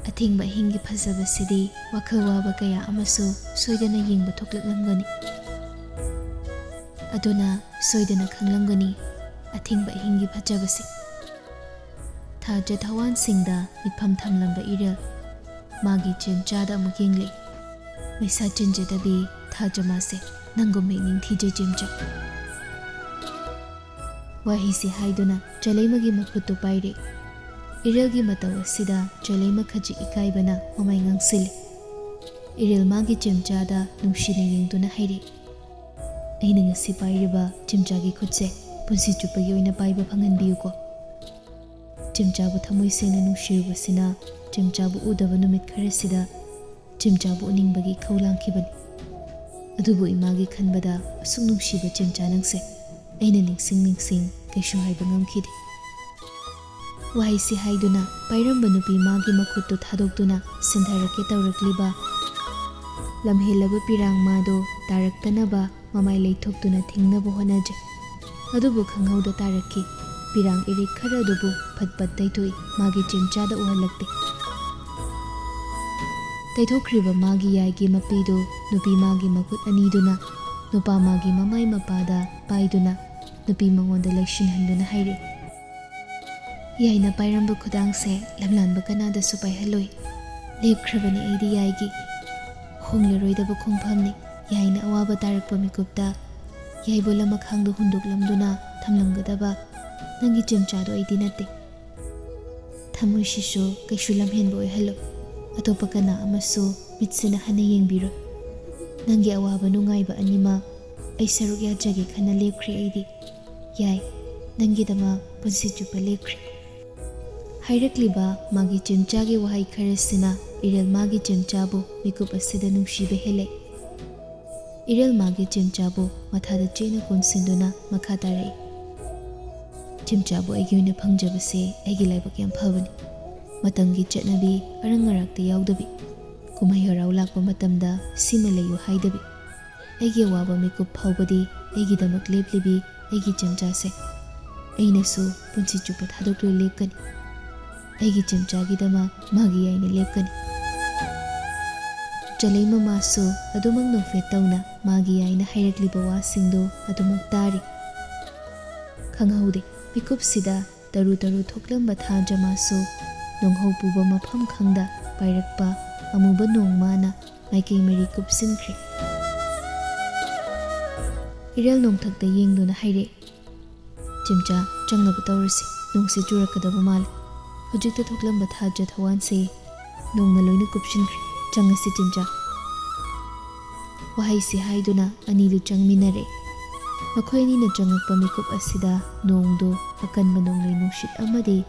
ꯑꯊꯦꯡꯕ ꯑꯍꯤꯡꯒꯤ ꯐꯖꯕꯁꯤꯗꯤ ꯋꯥꯈꯜ ꯋꯥꯕ ꯀꯌꯥ ꯑꯃꯁꯨ ꯁꯣꯏꯗꯅ ꯌꯦꯡꯕ ꯊꯣꯛꯂꯛꯂꯝꯒꯅꯤ꯫ ꯑꯗꯨꯅ ꯁꯣꯏꯗꯅ ꯈꯪꯂꯝꯒꯅꯤ ꯑꯊꯦꯡꯕ ꯑꯍꯤꯡꯒꯤ ꯐꯖꯕꯁꯤ꯫ ꯊꯥꯖ ꯊꯋꯥꯟꯁꯤꯡꯗ ꯃꯤꯠꯐꯝ ꯊꯝꯂꯝꯕ ꯏꯔꯦꯜ ꯃꯥꯒꯤ ꯆꯦꯝꯆꯥꯗ ꯑꯃꯨꯛ ꯌꯦꯡꯂꯦ꯫ ꯃꯩꯁꯥ ꯆꯤꯟꯖꯗꯕꯤ ꯊꯥꯖ ꯃꯥꯁꯦ, ꯅꯪꯒꯨꯝ ꯍꯦꯛ ꯅꯤꯡꯊꯤꯖꯩ ꯆꯦꯝꯆꯥ꯫ ꯋꯥꯍꯩꯁꯤ ꯍꯥꯏꯗꯨꯅ ꯆꯂꯩꯃꯒꯤ ꯃꯈꯨꯠꯇꯨ ꯄꯥꯏꯔꯦ꯫ ꯏꯔꯦꯜꯒꯤ ꯃꯇꯧ ꯑꯁꯤꯗ ꯆꯂꯩꯃ ꯈꯖꯤꯛ ꯏꯀꯥꯏꯕꯅ ꯃꯃꯥꯏ ꯉꯥꯡꯁꯤꯜꯂꯤ꯫ ꯏꯔꯦꯜ ꯃꯥꯒꯤ ꯆꯦꯝꯆꯥꯗ ꯅꯨꯡꯁꯤꯅ ꯌꯦꯡꯗꯨꯅ ꯍꯥꯏꯔꯤ, "ꯑꯩꯅ ꯉꯁꯤ ꯄꯥꯏꯔꯤꯕ ꯆꯦꯝꯆꯥꯒꯤ ꯈꯨꯠꯁꯦ ꯄꯨꯟꯁꯤ ꯆꯨꯞꯄꯒꯤ ꯑꯣꯏꯅ ꯄꯥꯏꯕ ꯐꯪꯍꯟꯕꯤꯌꯨꯀꯣ꯫" ꯆꯦꯝꯆꯥꯕꯨ ꯊꯃꯣꯏ ꯁꯦꯡꯅ ꯅꯨꯡꯁꯤꯔꯨꯕꯁꯤꯅ ꯆꯦꯝꯆꯥꯕꯨ ꯎꯗꯕ ꯅꯨꯃꯤꯠ ꯈꯔꯁꯤꯗ ꯆꯦꯝꯆꯥꯕꯨ ꯎꯅꯤꯡꯕꯒꯤ ꯏꯈꯧ ꯂꯥꯡꯈꯤꯕꯅꯤ꯫ ꯑꯗꯨꯕꯨ ꯏꯃꯥꯒꯤ ꯈꯟꯕꯗ ꯑꯁꯨꯛ ꯅꯨꯡꯁꯤꯕ ꯆꯦꯝꯆꯥ ꯅꯪꯁꯦ ꯑꯩꯅ ꯅꯤꯡꯁꯤꯡ ꯅꯤꯡꯁꯤꯡ ꯀꯩꯁꯨ ꯍꯥꯏꯕ ꯉꯝꯈꯤꯗꯦ꯫ ꯋꯥꯍꯩꯁꯤ ꯍꯥꯏꯗꯨꯅ ꯄꯥꯏꯔꯝꯕ ꯅꯨꯄꯤ ꯃꯥꯒꯤ ꯃꯈꯨꯠꯇꯨ ꯊꯥꯗꯣꯛꯇꯨꯅ ꯁꯤꯟꯊꯔꯛꯀꯦ ꯇꯧꯔꯛꯂꯤꯕ ꯂꯝꯍꯦꯜꯂꯕ ꯄꯤꯔꯥꯡ ꯃꯥꯗꯣ ꯇꯥꯔꯛꯇꯅꯕ ꯃꯃꯥꯏ ꯂꯩꯊꯣꯛꯇꯨꯅ ꯊꯤꯡꯅꯕ ꯍꯣꯠꯅꯖꯩ꯫ ꯑꯗꯨꯕꯨ ꯈꯪꯍꯧꯗ ꯇꯥꯔꯛꯈꯤ꯫ ꯄꯤꯔꯥꯡ ꯏꯔꯤꯛ ꯈꯔ ꯑꯗꯨꯕꯨ ꯐꯠ ꯐꯠ ꯇꯩꯊꯣꯛꯏ, ꯃꯥꯒꯤ ꯆꯦꯝꯆꯥꯗ ꯎꯍꯜꯂꯛꯇꯦ꯫ ꯇꯩꯊꯣꯛꯈ꯭ꯔꯤꯕ ꯃꯥꯒꯤ ꯌꯥꯏꯒꯤ ꯃꯄꯤꯗꯨ ꯅꯨꯄꯤ ꯃꯥꯒꯤ ꯃꯈꯨꯠ ꯑꯅꯤꯗꯨꯅ ꯅꯨꯄꯥ ꯃꯥꯒꯤ ꯃꯃꯥꯏ ꯃꯄꯥꯗ ꯄꯥꯏꯗꯨꯅ ꯅꯨꯄꯤ ꯃꯉꯣꯟꯗ ꯂꯩꯁꯤꯟꯍꯟꯗꯨꯅ ꯍꯥꯏꯔꯛꯏ, "ꯌꯥꯏꯅ ꯄꯥꯏꯔꯝꯕ ꯈꯨꯗꯥꯡꯁꯦ ꯂꯝꯂꯥꯟꯕ ꯀꯅꯥꯗꯁꯨ ꯄꯥꯏꯍꯜꯂꯣꯏ꯫ ꯂꯦꯞꯈ꯭ꯔꯕꯅꯤ ꯑꯩꯗꯤ ꯌꯥꯏꯒꯤ꯫ ꯍꯣꯡꯂꯔꯣꯏꯗꯕ ꯈꯣꯡꯐꯝꯅꯤ꯫ ꯌꯥꯏꯅ ꯑꯋꯥꯕ ꯇꯥꯔꯛꯄ ꯃꯤꯀꯨꯞꯇ ꯌꯥꯏꯕꯣ ꯂꯃꯈꯥꯡꯗ ꯍꯨꯟꯗꯣꯛꯂꯝꯗꯨꯅ ꯊꯝꯂꯝꯒꯗꯕ ꯅꯪꯒꯤ ꯆꯦꯝꯆꯥꯗꯣ ꯑꯩꯗꯤ ꯅꯠꯇꯦ꯫ ꯊꯃꯣꯏꯁꯤꯁꯨ ꯀꯩꯁꯨ ꯂꯝꯍꯦꯟꯕ ꯑꯣꯏꯍꯜꯂꯣ꯫ ꯑꯇꯣꯞꯄ ꯀꯅꯥ ꯑꯃꯁꯨ ꯃꯤꯠꯁꯤꯅ ꯍꯟꯅ ꯌꯦꯡꯕꯤꯔꯣꯏ꯫ ꯅꯪꯒꯤ ꯑꯋꯥꯕ ꯅꯨꯡꯉꯥꯏꯕ ꯑꯅꯤꯃꯛ ꯑꯩ ꯁꯔꯨꯛ ꯌꯥꯖꯒꯦ ꯈꯟꯅ ꯂꯦꯞꯈ꯭ꯔꯦ ꯑꯩꯗꯤ꯫ ꯌꯥꯏ, ꯅꯪꯒꯤꯗꯃꯛ ꯄꯨꯟꯁꯤ ꯆꯨꯞꯄ ꯂꯦꯞꯈ꯭ꯔꯦ꯫" ꯍꯥꯏꯔꯛꯂꯤꯕ ꯃꯥꯒꯤ ꯆꯦꯝꯆꯥꯒꯤ ꯋꯥꯍꯩ ꯈꯔꯁꯤꯅ ꯏꯔꯦꯜ ꯃꯥꯒꯤ ꯆꯦꯝꯆꯥꯕꯨ ꯃꯤꯀꯨꯞ ꯑꯁꯤꯗ ꯅꯨꯡꯁꯤꯕ ꯍꯦꯜꯂꯦ꯫ ꯏꯔꯦꯜ ꯃꯥꯒꯤ ꯆꯦꯝꯆꯥꯕꯨ ꯃꯊꯥꯗ ꯆꯦꯠꯅ ꯀꯣꯟꯁꯤꯟꯗꯨꯅ ꯃꯈꯥ ꯇꯥꯔꯛꯏ, "ꯆꯦꯝꯆꯥꯕꯨ ꯑꯩꯒꯤ ꯑꯣꯏꯅ ꯐꯪꯖꯕꯁꯦ ꯑꯩꯒꯤ ꯂꯥꯏꯕꯛ ꯌꯥꯝ ꯐꯕꯅꯤ꯫ ꯃꯇꯝꯒꯤ ꯆꯠꯅꯕꯤ ꯑꯔꯪ ꯑꯔꯥꯛꯇ ꯌꯥꯎꯗꯕꯤ, ꯀꯨꯝꯍꯩ ꯍꯔꯥꯎ ꯂꯥꯛꯄ ꯃꯇꯝꯗ ꯁꯤꯃ ꯂꯩꯌꯨ ꯍꯥꯏꯗꯕꯤ, ꯑꯩꯒꯤ ꯑꯋꯥꯕ ꯃꯤꯀꯨꯞ ꯐꯥꯎꯕꯗꯤ ꯑꯩꯒꯤꯗꯃꯛ ꯂꯦꯞꯂꯤꯕꯤ ꯑꯩꯒꯤ ꯆꯦꯝꯆꯥꯁꯦ ꯑꯩꯅꯁꯨ ꯄꯨꯟꯁꯤ ꯆꯨꯞꯄ ꯊꯥꯗꯣꯛꯂꯣꯏ ꯂꯦꯞꯀꯅꯤ꯫" ꯑꯩꯒꯤ ꯆꯤꯝꯆꯥꯒꯤꯗꯃꯛ ꯃꯥꯒꯤ ꯌꯥꯏꯅ ꯂꯦꯞꯀꯅꯤ꯫ ꯆꯂꯩ ꯃꯃꯥꯁꯨ ꯑꯗꯨꯃꯛ ꯅꯣꯛꯐꯦꯠ ꯇꯧꯅ ꯃꯥꯒꯤ ꯌꯥꯏꯅ ꯍꯥꯏꯔꯛꯂꯤꯕ ꯋꯥꯁꯤꯡꯗꯨ ꯑꯗꯨꯃꯛ ꯇꯥꯔꯤ꯫ ꯈꯪꯍꯧꯗꯦ, ꯃꯤꯀꯨꯞꯁꯤꯗ ꯇꯔꯨ ꯇꯔꯨ ꯊꯣꯛꯂꯝꯕ ꯊꯥꯖ ꯃꯥꯁꯨ ꯅꯣꯡꯍꯧ ꯄꯨꯕ ꯃꯐꯝ ꯈꯪꯗ ꯄꯥꯏꯔꯛꯄ ꯑꯃꯨꯕ ꯅꯣꯡꯃꯥꯅ ꯃꯥꯏꯀꯩ ꯃꯔꯤ ꯀꯨꯞꯁꯤꯟꯈ꯭ꯔꯦ꯫ ꯏꯔꯦꯜ ꯅꯣꯡꯊꯛꯇ ꯌꯦꯡꯗꯨꯅ ꯍꯥꯏꯔꯛꯏ, "ꯆꯤꯝꯆꯥ, ꯆꯪꯅꯕ ꯇꯧꯔꯁꯤ, ꯅꯣꯡꯁꯤ ꯆꯨꯔꯛꯀꯗꯕ ꯃꯥꯜꯂꯤ꯫ ꯍꯧꯖꯤꯛꯇ ꯊꯣꯛꯂꯝꯕ ꯊꯥꯖ ꯊꯋꯥꯟꯁꯦ ꯅꯣꯡꯅ ꯂꯣꯏꯅ ꯀꯨꯞꯁꯤꯟꯈ꯭ꯔꯦ꯫ ꯆꯪꯉꯁꯤ ꯆꯤꯝꯆꯥ꯫" ꯋꯥꯍꯩꯁꯤ ꯍꯥꯏꯗꯨꯅ ꯑꯅꯤꯗꯨ ꯆꯪꯃꯤꯟꯅꯔꯦ꯫ ꯃꯈꯣꯏ ꯑꯅꯤꯅ ꯆꯪꯉꯛꯄ ꯃꯤꯀꯨꯞ ꯑꯁꯤꯗ ꯅꯣꯡꯗꯨ ꯑꯀꯟꯕ ꯅꯣꯡꯂꯩ ꯅꯨꯡꯁꯤꯠ ꯑꯃꯗꯤ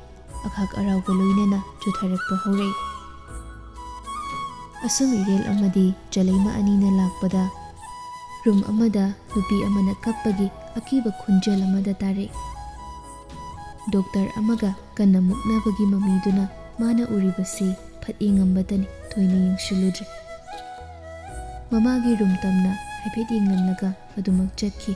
ꯑꯈꯥꯛ ꯑꯔꯥꯎꯒ ꯂꯣꯏꯅꯅ ꯆꯨꯊꯔꯛꯄ ꯍꯧꯔꯛꯏ꯫ ꯑꯁꯨꯝ ꯏꯔꯦꯜ ꯑꯃꯗꯤ ꯆꯂꯩꯃ ꯑꯅꯤꯅ ꯂꯥꯛꯄꯗ ꯔꯨꯝ ꯑꯃꯗ ꯅꯨꯄꯤ ꯑꯃꯅ ꯀꯞꯄꯒꯤ ꯑꯀꯤꯕ ꯈꯣꯟꯖꯦꯜ ꯑꯃꯗ ꯇꯥꯔꯛꯏ꯫ ꯗꯣꯛꯇꯔ ꯑꯃꯒ ꯀꯟꯅ ꯃꯨꯛꯅꯕꯒꯤ ꯃꯃꯤꯗꯨꯅ ꯃꯥꯅ ꯎꯔꯤꯕꯁꯤ ꯐꯠ ꯌꯦꯡꯉꯝꯕꯇꯅꯤ, ꯊꯣꯏꯅ ꯌꯦꯡꯁꯤꯜꯂꯨꯗ꯭ꯔꯦ꯫ ꯃꯃꯥꯒꯤ ꯔꯨꯝ ꯇꯝꯅ ꯍꯥꯏꯐꯦꯠ ꯌꯦꯡꯂꯝꯂꯒ ꯑꯗꯨꯃꯛ ꯆꯠꯈꯤ꯫